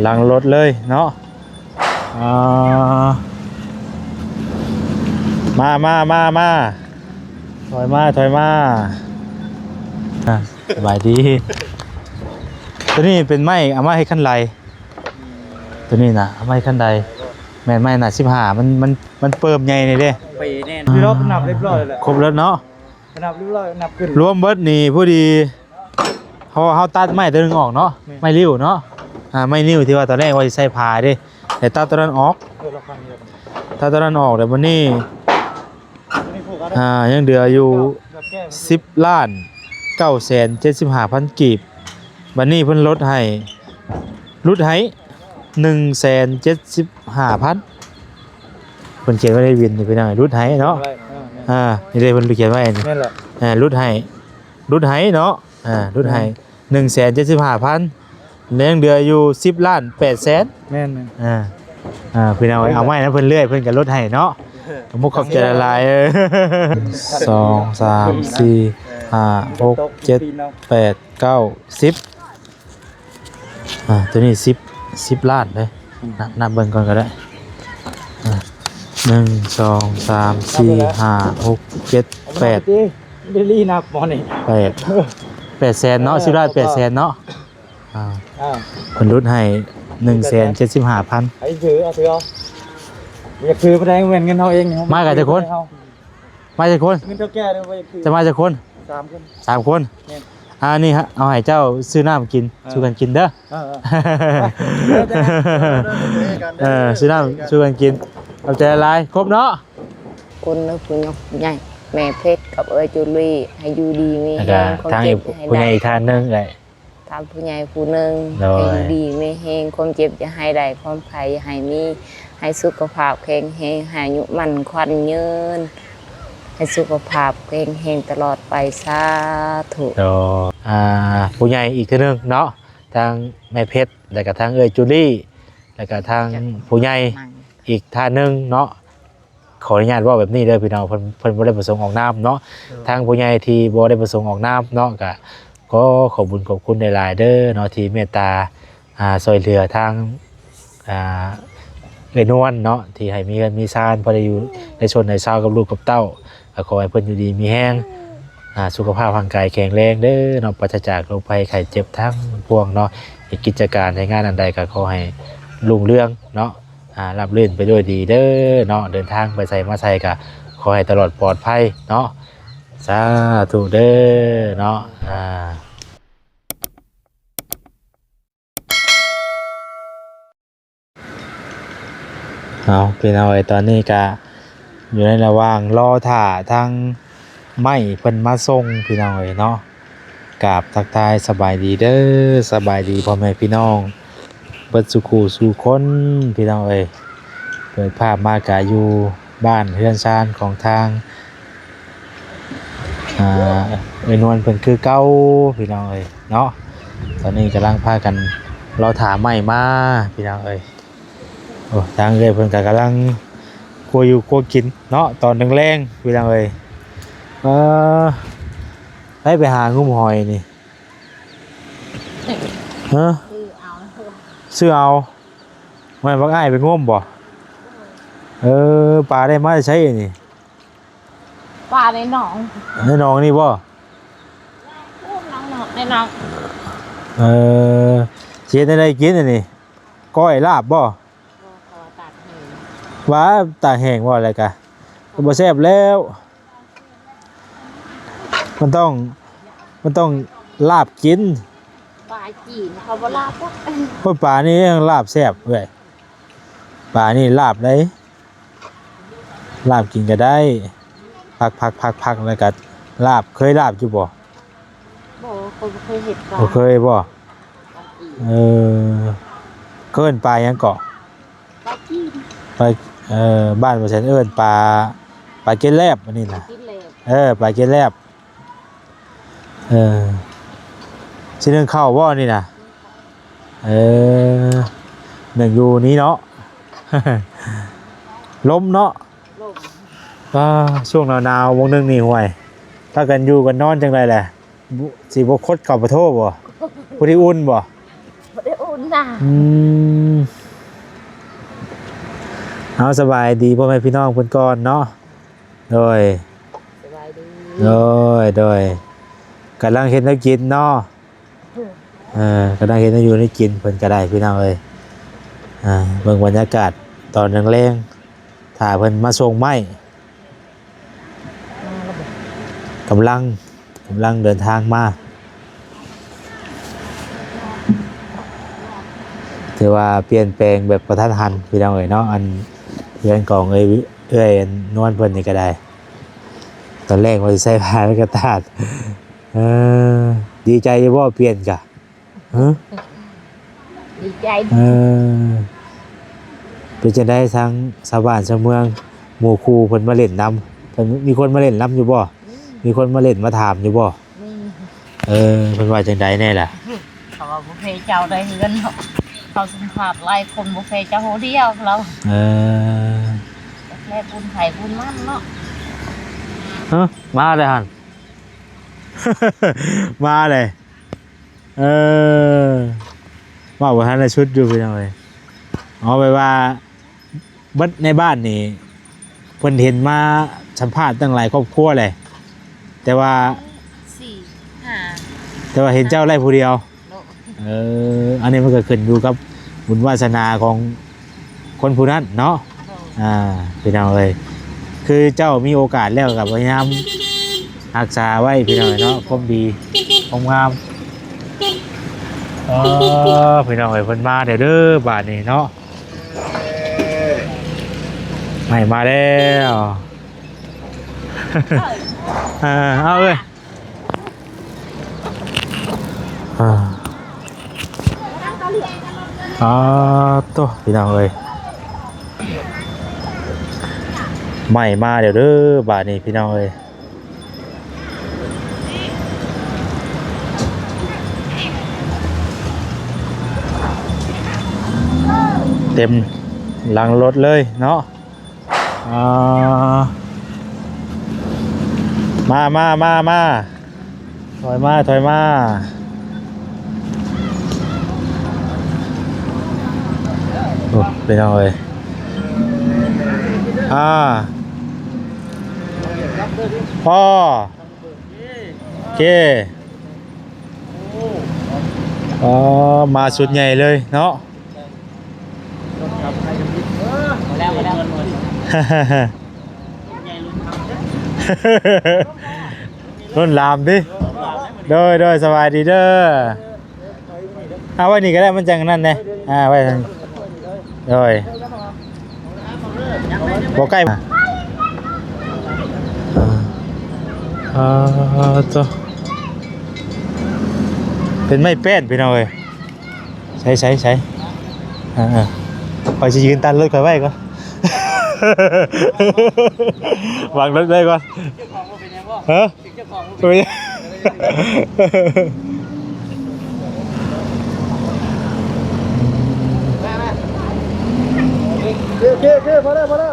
ຫຼັງລົດເລີຍເນາະ. ອ່າ ມາ ມາ ມາ ມາ ຖອຍມາ ຖອຍມາ. ອ່າ ສະບາຍດີ. ໂຕນີ້ເປັນໄມ້ເອົາມາເຮັດຄັນໄດ. ໂຕນີ້ນະ ເອົາມາເຮັດຄັນໄດ. ແມ່ນໄມ້ໜ້າສິບຫ້າ ມັນ ມັນ ມັນເປີ້ມໃຫຍ່ນີ້ເດ້. ປີແນ່ນ ຄືເຮົານັບຮຽບຮ້ອຍແລ້ວ ຄົບແລ້ວເນາະ. ນັບຮຽບຮ້ອຍ ນັບຂຶ້ນ ລວມເບິດນີ້ພໍດີ ເຮົາ ເຮົາຕັດໄມ້ຕົວໜຶ່ງອອກເນາະ. ແມ່ນ ໄມ້ລິ້ວເນາະ. ອ່າ ໄມ້ລິ້ວທີ່ວ່າຕອນແລກວ່າຊິໃສ່ຜ້າເດ້ ແຕ່ຕັດຕົວນັ້ນອອກ. ເອີ ລະຄາງດຽວກັນ ຕັດຕົວນັ້ນອອກ ແລ້ວບັດນີ້ ອ່າ ຍັງເຫຼືອຢູ່ສິບລ້ານເກົ້າແສນເຈັດສິບຫ້າພັນກີບ. ບັດນີ້ເພິ່ນລົດໃຫ້ ຫຼຸດໃຫ້ໜຶ່ງແສນເຈັດສິບຫ້າພັນ. ເພິ່ນຂຽນໄວ້ໃນວິນນີ້ ພີ່ນ້ອງ ຫຼຸດໃຫ້ເນາະ. ເອີ ແມ່ນ ອ່າ ນີ້ເດ້ ເພິ່ນຂຽນໄວ້ນີ້. ແມ່ນແຫຼະ. ອ່າ ຫຼຸດໃຫ້ ຫຼຸດໃຫ້ເນາະ. ອ່າ ຫຼຸດໃຫ້ ແມ່ນ ໜຶ່ງແສນເຈັດສິບຫ້າພັນ ແລ້ວຍັງເຫຼືອຢູ່ສິບລ້ານແປດແສນ. ແມ່ນໆ. ອ່າ ອ່າ ພີ່ນ້ອງເອີຍ ເອົາໄວ້ນຳເພິ່ນເລື້ອຍ ເພິ່ນກໍລົດໃຫ້ເນາະ. ຂອບໃຈຫຼາຍໆ. ເອີ ສອງ ສາມ ສີ່ ຫ້າ ຫົກ ເຈັດ ແປດ ເກົ້າ ສິບ. ອ່າ ໂຕນີ້ສິບ ສິບລ້ານເດ້. ອືມ ນັບ ນັບເບິ່ງກ່ອນກໍໄດ້. ອ່າ ໜຶ່ງ ສອງ ສາມ ສີ່ ຫ້າ ຫົກ ເຈັດ ແປດ. ເດລີນັບໝໍນີ້ ແປດ ແປດແສນເນາະ. ເອີ ສິບລ້ານແປດແສນເນາະ. ອ່າ ອ່າ ເພິ່ນຫຼຸດໃຫ້ໜຶ່ງແສນເຈັດສິບຫ້າພັນ. ໃຫ້ຖື ເອົາ ຖືເອົາ. ຢາກຖືບໍ່ໄດ້ ແມ່ນເງິນເຮົາເອງ. ມາກັນຈັກຄົນ? ມາຈັກຄົນ? ເງິນເຖົ້າແກ່ເດີ. ບໍ່ຢາກຖື. ຈະມາຈັກຄົນ? ສາມຄົນ. ສາມຄົນ. ແມ່ນ. ອ່າ ນີ້ຮະ ເອົາໃຫ້ເຈົ້າຊື້ນ້ຳກິນ ເອີ ສູ່ກັນກິນເດີ. ເອີ ເອີ ເອີ ຊື້ນ້ຳສູ່ກັນກິນ. ຂອບໃຈຫຼາຍ. ຄົບເນາະ. ຄົນເດີ ຜູ້ຍົກໃຫຍ່ ແມ່ເພັດກັບເອື້ອຍຈູລີ ໃຫ້ຢູ່ດີມີແຮງ ຄວາມເຈັບຢ່າໃຫ້ໄດ້. ທາງຜູ້ໃຫຍ່ອີກທ່ານໜຶ່ງເອື້ອຍ ທ່ານຜູ້ໃຫຍ່ຜູ້ໜຶ່ງ ໂດຍ ໃຫ້ຢູ່ດີມີແຮງ ຄວາມເຈັບຢ່າໃຫ້ໄດ້ ຄວາມໄຂ້ຢ່າໃຫ້ມີ ໃຫ້ສຸຂະພາບແຂງແຮງ ໃຫ້ອາຍຸໝັ້ນຂວັນຍືນ ໃຫ້ສຸຂະພາບແຂງແຮງຕະຫຼອດໄປ ສາທຸ. ໂດຍ ອ່າ ຜູ້ໃຫຍ່ອີກເທື່ອໜຶ່ງເນາະ ທາງແມ່ເພັດ ແລ້ວກະທາງເອື້ອຍຈູລີ ແລ້ວກະທາງຜູ້ໃຫຍ່ອີກທ່ານໜຶ່ງເນາະ. ຂໍອະນຸຍາດເວົ້າແບບນີ້ເດີພີ່ນ້ອງ ເພິ່ນ ເພິ່ນບໍ່ໄດ້ປະສົງອອກນາມເນາະ. ເອີ ທາງຜູ້ໃຫຍ່ທີ່ບໍ່ໄດ້ປະສົງອອກນາມເນາະ ກະຂໍຂອບບຸນຂອບຄຸນຫຼາຍໆເດີເນາະ ທີ່ເມດຕາ ອ່າ ຊ່ວຍເຫຼືອທາງ ອ່າ ເອື້ອຍນວນເນາະ ທີ່ໃຫ້ມີເຮືອນມີຊານ ພໍໄດ້ຢູ່ໄດ້ຊົນໄດ້ເຊົາກັບລູກກັບເຕົ້າ. ກະຂໍໃຫ້ເພິ່ນຢູ່ດີມີແຮງ ອ່າ ສຸຂະພາບຮ່າງກາຍແຂງແຮງເດີເນາະ ປາສະຈາກໂລກໄພໄຂ້ເຈັບທັງປວງເນາະ. ເຮັດກິດຈະການໃນງານອັນໃດກະຂໍໃຫ້ລຸ່ງເຮືອງເນາະ. ອ່າ ລາບລື່ນໄປດ້ວຍດີເດີເນາະ ເດີນທາງໄປໃສມາໃສກະຂໍໃຫ້ຕະຫຼອດປອດໄພເນາະ ສາທຸເດີເນາະ. ອ່າ ເອົາ ພີ່ນ້ອງເອີຍ ຕອນນີ້ກະຢູ່ໃນລະຫວ່າງລໍຖ້າທາງໄມ້ເພິ່ນມາສົ່ງ ພີ່ນ້ອງເອີຍເນາະ. ກາບທັກທາຍສະບາຍດີເດີ ສະບາຍດີພໍ່ແມ່ພີ່ນ້ອງເບິດສູ່ຄູ່ສູ່ຄົນ ພີ່ນ້ອງເອີຍ. ເປີດພາບມາກະຢູ່ບ້ານເຮືອນຊານຂອງທາງ ອ່າ ເອື້ອຍນວນເພິ່ນຄືເກົ່າ ພີ່ນ້ອງເອີຍເນາະ. ຕອນນີ້ກຳລັງພາກັນລໍຖ້າໄມ້ມາ ພີ່ນ້ອງເອີຍ. ໂອ້ ທາງເອື້ອຍເພິ່ນກໍກຳລັງຄົວຢູ່ຄົວກິນເນາະ ຕອນແລງໆ ພີ່ນ້ອງເອີຍ. ເອີ ໃຜໄປຫາງຸ້ມຫອຍນີ້? ຮະ? ຊື້ເອົາ ຊື້ເອົາ. ແມ່ນບັກອ້າຍໄປງົມບໍ່? ເອີ ປາໄດ້ມາແຕ່ໃສນີ້? ປາໃນໜອງ ໃນໜອງນີ້ບໍ່? ໂອ້ ໃນໜອງ ໃນໜອງ. ເອີ ຊິເຮັດແນວໃດກິນອັນນີ້? ກ້ອຍລາບບໍ່? ບໍ່ ເພາະວ່າຕາກແຫ້ງ ວ່າຕາກແຫ້ງບໍ່ ແລ້ວກະບໍ່ແຊບແລ້ວ. ມັນຕ້ອງ ມັນຕ້ອງລາບກິນ. ປາຈີນເຂົາບໍ່ລາບດອກ. ໂອ້ຍ ປານີ້ລາບແຊບເວີ້ຍ. ປານີ້ລາບໄດ໋. ລາບກິນກໍໄດ້ ພັກໆໆໆ ແລ້ວກໍລາບ. ເຄີຍລາບຢູ່ບໍ່? ບໍ່ ຂ້ອຍບໍ່ເຄີຍເຮັດ. ບໍ່ເຄີຍບໍ່? ເອີ ເອີ້ນປາຫຍັງເກາະ? ປາຈີນ. ປາ ເອີ ບ້ານບໍ່ແຊນເອີ້ນປາ ປາເກັດແລບ ອັນນີ້ນະ. ເອີ ປາເກັດແລບ. ເອີ ຊິໜຶ້ງເຂົ້າບໍ່ນີ້ນະ? ເອີ ໜຶ້ງຢູ່ນີ້ເນາະ. ລົມເນາະ. ອ່າ ຊ່ວງໜາວໆ ວງໜຶ່ງນີ້ ຫ້ວຍ ພາກັນຢູ່ກັນນອນຈັ່ງໃດແຫຼະ? ບໍ່ ຊິບໍ່ຄົດເຂົ້າປະໂທບໍ່? ຜູ້ທີ່ອຸ່ນບໍ່? ບໍ່ໄດ້ອຸ່ນນະ. ອືມ ເອົາ ສະບາຍດີພໍ່ແມ່ພີ່ນ້ອງເພິ່ນກ່ອນເນາະ. ໂດຍ ສະບາຍດີ. ໂດຍ ໂດຍ ກຳລັງເຮັດແນວກິນເນາະ. ເອີ ກຳລັງເຮັດແນວຢູ່ແນວກິນເພິ່ນກໍໄດ້ ພີ່ນ້ອງເອີຍ. ອ່າ ເບິ່ງບັນຍາກາດຕອນແລງໆ ຖ້າເພິ່ນມາສົ່ງໄມ້ ກຳລັງ ກຳລັງເດີນທາງມາ. ຖືວ່າປ່ຽນແປງແບບກະທັນຫັນ ພີ່ນ້ອງເອີຍເນາະ. ອັນເຮືອນຂອງເອື້ອຍ ເອື້ອຍນວນເພິ່ນນີ້ກໍໄດ້ ຕອນແລກວ່າຊິໃສ່ຜ້າແລ້ວກໍຕາດ. ເອີ ດີໃຈຢູ່ບໍ່ປ່ຽນກະ? ຮະ? ດີໃຈ. ເອີ ເປັນຈັ່ງໃດທາງຊາວບ້ານຊາວເມືອງ ໝູ່ຄູ່ເພິ່ນມາຫຼິ້ນນຳ ເພິ່ນມີຄົນມາຫຼິ້ນນຳຢູ່ບໍ່? ອືມ ມີຄົນມາຫຼິ້ນມາຖາມຢູ່ບໍ່? ມີ. ເອີ ເພິ່ນວ່າຈັ່ງໃດແດ່ລະ? ເຂົາວ່າບໍ່ແພ້ເຈົ້າໄດ້ເຮືອນເນາະ ເຂົາສຳພາດຫຼາຍຄົນ ບໍ່ແພ້ເຈົ້າຜູ້ດຽວລາວ. ເອີ ແລ້ວບຸນໃຜບຸນມັນເນາະ. ຮະ? ມາແລ້ວຫັ້ນ ມາແລ້ວ. ເອີ ເວົ້າບໍ່ທັນໄດ້ສຸດຢູ່ ພີ່ນ້ອງເອີຍ. ເອົາໄວ້ວ່າ ເບິດໃນບ້ານນີ້ ເພິ່ນເຫັນມາສຳພາດຕັ້ງຫຼາຍຄອບຄົວແຫຼະ ແຕ່ວ່າ ສີ່ ຫ້າ ແຕ່ວ່າເຫັນເຈົ້າໄດ້ຜູ້ດຽວ. ໂດຍ. ເອີ ອັນນີ້ມັນກໍຂຶ້ນຢູ່ກັບບຸນວາສະໜາຂອງຄົນຜູ້ນັ້ນເນາະ. ໂດຍ. ອ່າ ພີ່ນ້ອງເອີຍ ຄືເຈົ້າມີໂອກາດແລ້ວກໍພະຍາຍາມຮັກສາໄວ້ ພີ່ນ້ອງເອີຍເນາະ ຄວາມດີຄວາມງາມ. ເອີ ພີ່ນ້ອງເອີຍ ເພິ່ນມາແລ້ວເດີບາດນີ້ເນາະ. ໃໝ່ມາແລ້ວ. ເອີ ເອົາເອີຍ. ອ່າ ອ່າ ໂຕ ພີ່ນ້ອງເອີຍ ໃໝ່ມາແລ້ວເດີບາດນີ້ ພີ່ນ້ອງເອີຍ. ເຕັມຫຼັງລົດເລີຍເນາະ. ອ່າ ມາ ມາ ມາ ມາ ຖອຍມາ ຖອຍມາ. ໂອ້ ພີ່ນ້ອງເອີຍ ອ່າ ພໍ ໂອເຄ. ອໍ ມາຊຸດໃຫຍ່ເລີຍເນາະ. ພໍແລ້ວ ພໍແລ້ວ. ລຸ້ນຫຼາມຕິ. ໂດຍ ໂດຍ ສະບາຍດີເດີ. ເອົາໄວ້ນີ້ກໍໄດ້ ມັນຈັ່ງນັ້ນແດ່. ອ່າ ໄວ້ ໂດຍ ບໍ່ໃກ້. ອ່າ ໂຕ ເປັນໄມ້ແປ້ນ ພີ່ນ້ອງເອີຍ. ໃສ ໃສ ໃສ. ເອີ ເອີ ຂ້ອຍຊິຢືນຕັດລົດຂ້ອຍໄວ້ກ່ອນ ວາງລົດໄວ້ກ່ອນ. ຮະ? ໂອເຄ ໂອເຄ ພໍແລ້ວ ພໍແລ້ວ.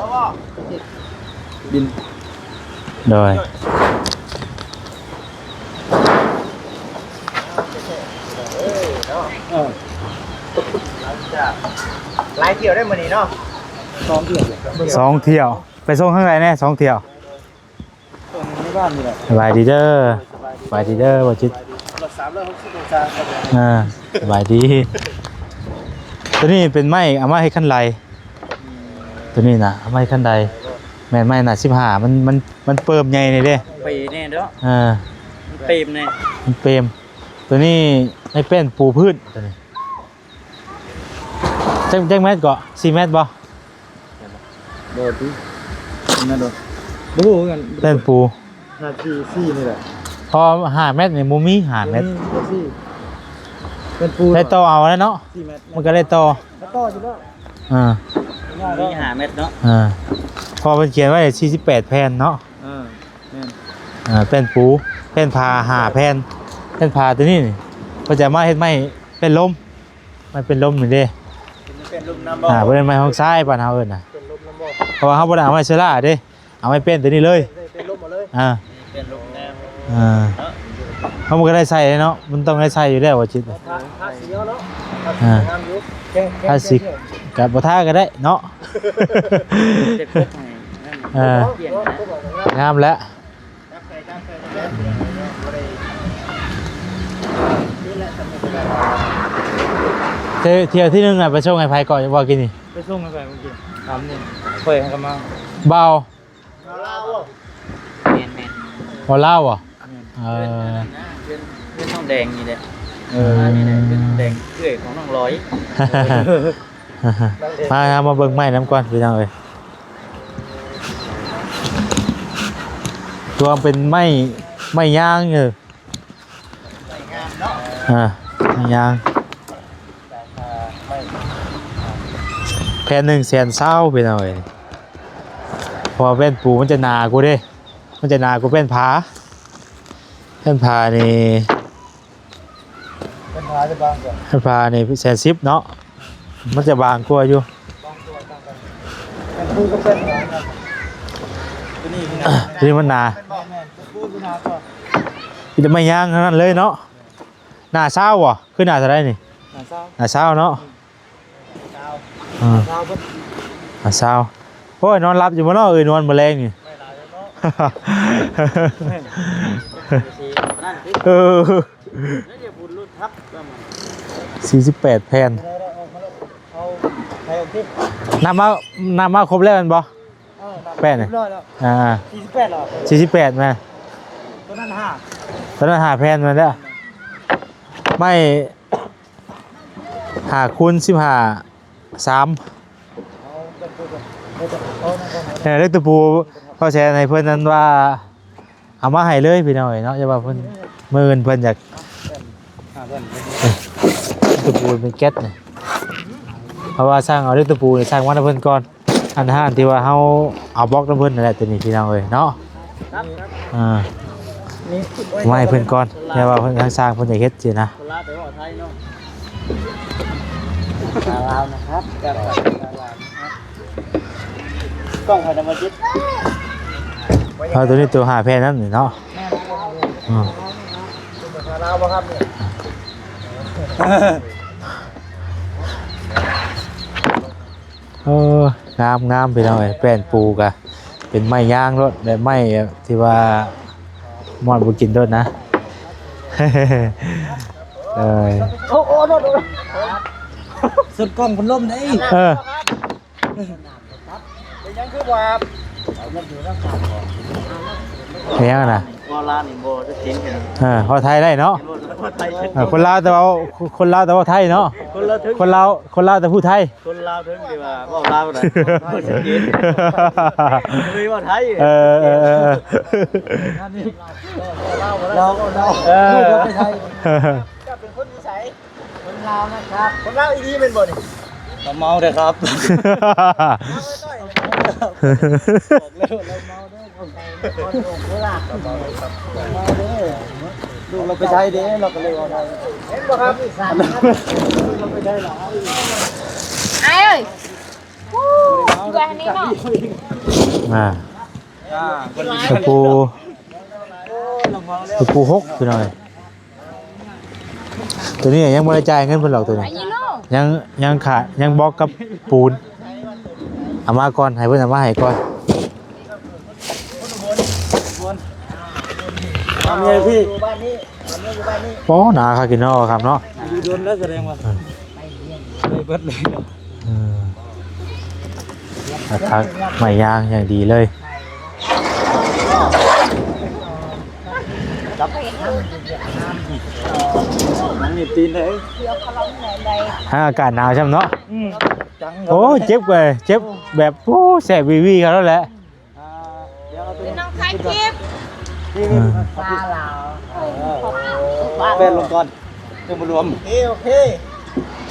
ບິນ ໂດຍ ເອີ ຫຼັງຈາກຫຼາຍທ່ຽວໄດ້ມື້ນີ້ເນາະ. ສອງທ່ຽວ ສອງທ່ຽວ. ໄປສົ່ງທາງໃດແດ່? ສອງທ່ຽວ. ສະບາຍດີເດີ ສະບາຍດີເດີ ບໍ່ຈິດ. ອ່າ ສະບາຍດີ. ໂຕນີ້ເປັນໄມ້ເອົາມາເຮັດຄັນໄດ ໂຕນີ້ນະ ເອົາມາເຮັດຄັນໄດ. ແມ່ນ ໄມ້ໜ້າສິບຫ້າ ມັນ ມັນ ມັນເປີມໃຫຍ່ນີ້ເດ້. ເປີມແນ່ເນາະ. ເອີ ມັນເປີມແນ່ ມັນເປີມ. ໂຕນີ້ໄມ້ແປ້ນປູພື້ນ ໂຕນີ້. ຈັກ ຈັກແມັດເກາະ? ສີ່ແມັດບໍ່? ບໍ່ຕິ ແມັດບໍ່? ບໍ່ຮູ້ຄືກັນ. ແປ້ນປູ ໜ້າທີ່ສີ່ນີ້ແຫຼະ. ເພາະຫ້າແມັດນີ້ບໍ່ມີ ຫ້າແມັດ ບໍ່ມີ. ແປ້ນປູ ໄດ້ຕໍ່ເອົາແລ້ວເນາະ. ສີ່ແມັດ ມັນກໍໄດ້ຕໍ່ ໄດ້ຕໍ່ຢູ່ແລ້ວ. ອ່າ ມີຫ້າແມັດເນາະ. ອ່າ ເພາະເພິ່ນຂຽນໄວ້ສີ່ສິບແປດແຜ່ນເນາະ. ເອີ ແມ່ນ. ອ່າ ແປ້ນປູ ແປ້ນຜ້າຫ້າແຜ່ນ. ແປ້ນຜ້າໂຕນີ້ນີ້ ເພິ່ນຈະມາເຮັດໄມ້ແປ້ນລົມ. ໄມ້ເປັນລົມນີ້ເດ້ ເປັນລົມນຳບໍ່? ອ່າ ບໍ່ແມ່ນໄມ້ຮອງຊາຍບ້ານເຮົາເອີ້ນນະ. ເປັນລົມນຳບໍ່? ເພາະວ່າເຮົາບໍ່ໄດ້ເອົາໄມ້ເຊື້ອລາເດ້ ເອົາໄມ້ເປັນຕົວນີ້ເລີຍ. ເປັນລົມເອົາເລີຍ. ອ່າ ເປັນລົມນຳ. ອ່າ ເຮົາມັນກໍໄດ້ໃຊ້ເນາະ ມັນຕ້ອງໄດ້ໃຊ້ຢູ່ແລ້ວວ່າຈິດ. ທາ ທາສີເອົາເນາະ. ອ່າ ທາສີງາມຢູ່ ແກ ແກ ທາສີ ແກ ກໍບໍ່ຖ້າກໍໄດ້ເນາະ. ເຈັບກົກໃຫ້ນັ້ນ ເອີ ປ່ຽນນະ ງາມແລ້ວ. ເທ- ທ່ຽວທີໜຶ່ງນະ ໄປສົ່ງໃຫ້ໃຜກ່ອນ ວ່າກິນນີ້? ໄປສົ່ງໃຫ້ໃຜມື້ກີ້? ຖາມນີ້ ຂ້ອຍໃຫ້ກັບມາ ບ່າວ ແມ່ນໆ ບໍ່ລາວບໍ່? ແມ່ນ ເອີ ເພື່ອນ ເພື່ອນນ້ອງແດງນີ້ແຫຼະ. ເອີ ອັນນີ້ແຫຼະ ເພື່ອນນ້ອງແດງ ເອື້ອຍຂອງນ້ອງລອຍ. ມາ ມາເບິ່ງໄມ້ນຳກ່ອນພີ່ນ້ອງເອີຍ. ຕົວເປັນໄມ້ ໄມ້ຍາງເອີ ອ່າ ໄມ້ຍາງ ແຜ່ນໜຶ່ງແສນຊາວ ພີ່ນ້ອງເອີຍ. ເພາະວ່າແຜ່ນປູມັນຈະໜາກວ່າເດ້ ມັນຈະໜາກວ່າແຜ່ນຜ້າ. ແຜ່ນຜ້ານີ້ ແຜ່ນຜ້າຈະບາງກວ່າ ແຜ່ນຜ້ານີ້ແສນສິບເນາະ ມັນຈະບາງກວ່າຢູ່ ບາງກວ່າຕ່າງກັນ. ແຜ່ນປູກັບແຜ່ນຜ້ານະ ຕົວນີ້ມັນໜາ ຕົວນີ້ມັນໜາ ແມ່ນໆ ແຜ່ນປູມັນໜາກວ່າ. ມີແຕ່ໄມ້ຍາງເທົ່ານັ້ນເລີຍເນາະ. ໜ້າຊາວບໍ່? ຄືໜ້າເທົ່າໃດນີ້? ໜ້າຊາວ ໜ້າຊາວເນາະ. ອືມ ອືມ ຊາວເບິດ ອາ ຊາວ. ໂອ້ຍ ນອນຫຼັບຢູ່ບໍ່ເນາະ ເອີຍ ນວນມື້ແລງນີ້? ເອີ ສີ່ສິບແປດແຜ່ນ ນັບມາ ນັບມາຄົບແລ້ວແມ່ນບໍ່? ເອີ ແປດນີ້ ຮຽບຮ້ອຍແລ້ວ ອ່າ ສີ່ສິບແປດເນາະ ສີ່ສິບແປດແມ່ນ. ຕົວນັ້ນຫ້າ ຕົວນັ້ນຫ້າແຜ່ນແມ່ນແລ້ວ. ໄມ້ ຫ້າຄູນສິບຫ້າ ສາມ ເອີ ເຫຼັກຕະປູພໍ່ແຊນໃຫ້ເພິ່ນນັ້ນວ່າ ເອົາມາໃຫ້ເລີຍພີ່ນ້ອງເອີຍເນາະ. ຢ່າວ່າເພິ່ນ ມື້ອື່ນເພິ່ນຢາກ ເອີ ເຫຼັກຕະປູເປັນແກັດນີ້ ເພາະວ່າຊ່າງເອົາເຫຼັກຕະປູນີ້ ຊ່າງມານຳເພິ່ນກ່ອນ. ອັນຮ້ານທີ່ວ່າເຮົາເອົາບລັອກນຳເພິ່ນນັ້ນແຫຼະ ຕົວນີ້ພີ່ນ້ອງເອີຍເນາະ. ອ່າ ມາໃຫ້ເພິ່ນກ່ອນ ແຕ່ວ່າເພິ່ນ ທາງຊ່າງເພິ່ນຢາກເຮັດຊີ້ນະ. ຄົນລາວແຕ່ເວົ້າໄທເນາະ ພາສາລາວນະຄັບ ກັບພາສາລາວນະຄັບ. ກ້ອງໃຜນຳມາຈິດ ເອົາຕົວນີ້ ຕົວຫ້າແຜ່ນນັ້ນເນາະ. ແມ່ນ ອືມ ພາສາລາວບໍ່ຄັບນີ້? ເອີ ງາມໆ ພີ່ນ້ອງເອີຍ. ແປ້ນປູກະເປັນໄມ້ຍາງໂລດ ແບບໄມ້ທີ່ວ່າມອດບໍ່ກິນໂລດນະ. ເອີ ໂອ້ ໂອ້ ໂດດ ໂດດ ສຸດກ້ອງພັດລົມເດ້. ເອີ ເປັນຫຍັງຄືບໍ່ອາບ? ເປັນຫຍັງນະ? ເວົ້າລາວນີ້ບໍ່ຈະຈິງເຫັນ ເອີ ເວົ້າໄທໄດ້ເນາະ. ເອີ ຄົນລາວແຕ່ເວົ້າ ຄົນລາວແຕ່ເວົ້າໄທເນາະ. ຄົນລາວ ຄົນລາວແຕ່ຜູ້ໄທ. ຄົນລາວເຖິງທີ່ວ່າເວົ້າລາວໄດ້ ບໍ່ຊັດເຈນ ເລີຍເວົ້າໄທ. ເອີ ເອີ ເອີ ເອີ ລາວ ລາວ ເອີ ໄປໄທ. ເຈົ້າເປັນຄົນຢູ່ໃສ? ຄົນລາວນະຄັບ. ຄົນລາວອີ່ຫຼີແມ່ນບໍ່ນີ້? ລາວເມົາເດີຄັບ. ບອກແລ້ວລາວເມົາເດີ. ລູກລາວໄປໄທເດ້ ລາວກໍເລີຍເວົ້າໄທ. ເຫັນບໍ່ຄັບ? ລູກລາວໄປໄທຫຼາຍ. ອ້າຍເອີຍ ຢູ່ອັນນີ້ເນາະ. ອ່າ ອ່າ ຕະປູ ຕະປູຫົກ ພີ່ນ້ອງ. ຕົວນີ້ຍັງບໍ່ໄດ້ຈ່າຍເງິນເພິ່ນດອກ ຕົວນີ້ ຍັງ ຍັງຂາດ ຍັງບລັອກກັບປູນ. ເອົາມາກ່ອນ ໃຫ້ເພິ່ນເອົາມາໃຫ້ກ່ອນ. ເອົາເມຍພີ່ ໂອ້ ໜາຄັກອີ່ເນາະ ຄຳເນາະ. ຢູ່ດົນແລ້ວ ສະແດງວ່າ ເອີ ໄດ້ເບິດເລີຍ. ເອີ ຄັກ ໄມ້ຍາງຢ່າງດີເລີຍ. ມັນມີຕີນເດ້ ຫາອາກາດໜາວຊ້ຳເນາະ. ອືມ ໂອ້ ເຈັບເວີຍ ເຈັບແບບ ໂອ້ ແສບວີວີເຂົາແລ້ວແຫຼະ. ອ່າ ດຽວເອົາຕົວນີ້ ນ້ອງຖ່າຍຄລິບ ເອີ ເອີ ແປນລົງກ່ອນ ຈັ່ງບໍ່ລວມ. ໂອເຄ ໂອເຄ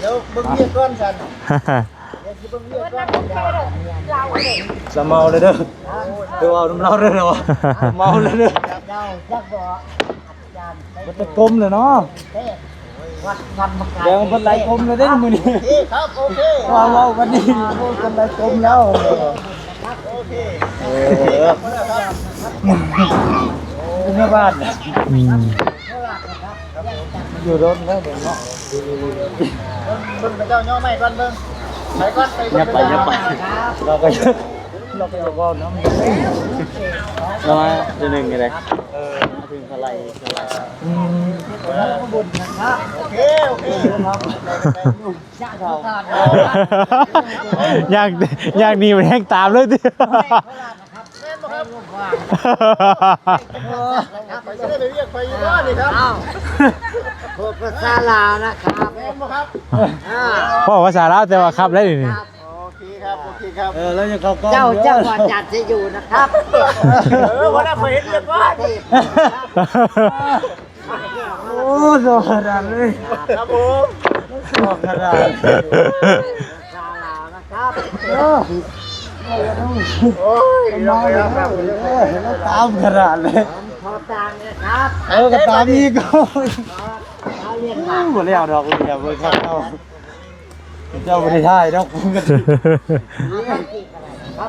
ດຽວເບິ່ງວຽກກ່ອນຊັ້ນ ດຽວຊິເບິ່ງວຽກກ່ອນ. ລາວເມົາເລີຍເດີ ເດີ ເວົ້ານຳລາວເດີ ເມົາເລີຍເດີ. ເຈົ້າຈັກບໍ່ ເບິດແຕ່ກົມເລີຍເນາະ. ແດງເບິດຫຼາຍກົມແລ້ວເດ້ມື້ນີ້. ໂອເຄຄັບ ໂອເຄ ເວົ້າ ເວົ້າວັນນີ້ເບິດຫຼາຍກົມແລ້ວ. ໂອເຄ ເອີ ເປັນແມ່ບ້ານ ອືມ ຢູ່ດົນແລ້ວເບິ່ງເນາະ. ເບິ່ງ ເບິ່ງເຂົາເຈົ້າຍໍໄມ້ກ່ອນເບິ່ງ. ຢ່າໄປ ຢ່າໄປ ເຮົາກໍ ເຮົາກໍຢາກເວົ້ານຳ ເຮົາມາເທື່ອໜຶ່ງກໍໄດ້ ເອີ ມາເຖິງສະໄລ ສະໄລ ອືມ ໂອເຄ ໂອເຄ ຍ່າງ ຍ່າງໜີໄປແຮງຕາມເລີຍຕິ. ໄປຊິໄດ້ໄປວຽກໄປຢູ່ບໍ່ນີ້ຄັບ? ອ້າວ ເວົ້າພາສາລາວນະຄັບ ແມ່ນບໍ່ຄັບ? ອ່າ ເວົ້າພາສາລາວແຕ່ວ່າຄັບໄດ້ນີ້. ໂອເຄຄັບ ໂອເຄຄັບ ເອີ ແລ້ວຍັງເຂົ້າກ້ອງ ເຈົ້າ ເຈົ້າບໍ່ຈັດຊິຢູ່ນະຄັບ ເອີ ບໍ່ໄດ້ໄປເຮັດວຽກກ່ອນ. ໂອ້ ຫຼໍ່ຂະໜາດເລີຍ ຄັບຜົມ ຫຼໍ່ຂະໜາດ ລາວນະຄັບ ໂອ້ຍ ເອົາແລ້ວ ເອົາແລ້ວ ຕາມຂະໜາດເລີຍ ຂໍຕາມນະຄັບ ເອີ ກໍຕາມອີກ ເອົາ ເອົາລຽນ ໂອ້ ບໍ່ແລ້ວດອກ ເບິ່ງຄັກເຈົ້າ ເຈົ້າບໍ່ໄດ້ຖ່າຍດອກ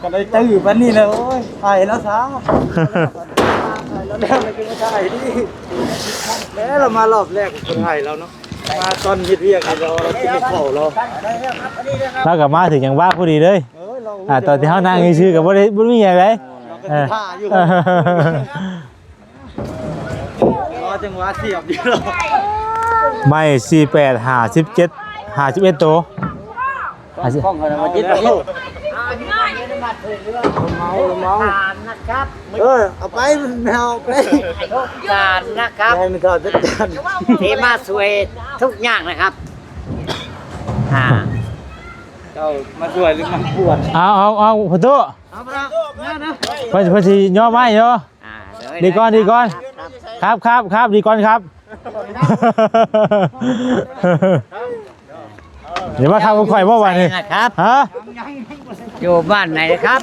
ກໍໄດ້ຕື້ປານນີ້ແຫຼະ ໂອ້ຍ ຖ່າຍແລ້ວຊາ ແລ້ວ ແລ້ວ ແລ້ວມາຮອບແລກກໍຖ່າຍແລ້ວເນາະ ມາຕອນເຮັດວຽກນີ້ແລ້ວ ເຮົາກິນເຂົ້າແລ້ວ ລາວກໍມາຖືກຈັງຫວະພໍດີເລີຍ ເອີ ລາວ ອ່າ ຕອນທີ່ເຮົານັ່ງຊື່ໆກໍບໍ່ໄດ້ ບໍ່ມີຫຍັງໃດ ເອີ ລາວກໍຊິຖ້າຢູ່ ອໍ ຈັ່ງຫວະສຽບດີດອກ ໄມ້ສີ່ແປດ ຫ້າສິບເຈັດ ຫ້າສິບເອັດໂຕ ຕ້ອງ ຕ້ອງ ເອົາໄປ ເອົາໄປ ເອີ ເອົາໄປ ສານນະຄັບ ໃຫ້ມັນເຂົ້າຈັດການ ທີ່ມາຊ່ວຍທຸກຢ່າງນະຄັບ ອ່າ ເຈົ້າມາຊ່ວຍຫຼືມາກວນ? ເອົາ ເອົາ ເອົາ ພໍ່ຕູ້ ເອົາ ເອົາ ເອົາ ເພິ່ນ ເພິ່ນຊິຍໍໄມ້ຢູ່. ອ່າ ໂດຍ ດີກ່ອນ ໂດຍ ດີກ່ອນ ຄັບ ຄັບ ຄັບ ດີກ່ອນຄັບ ຢ່າມາຄັບກັບຂ້ອຍບໍ່ບາດນີ້ນະຄັບ ຮະ ຢູ່ບ້ານໃດຄັບ?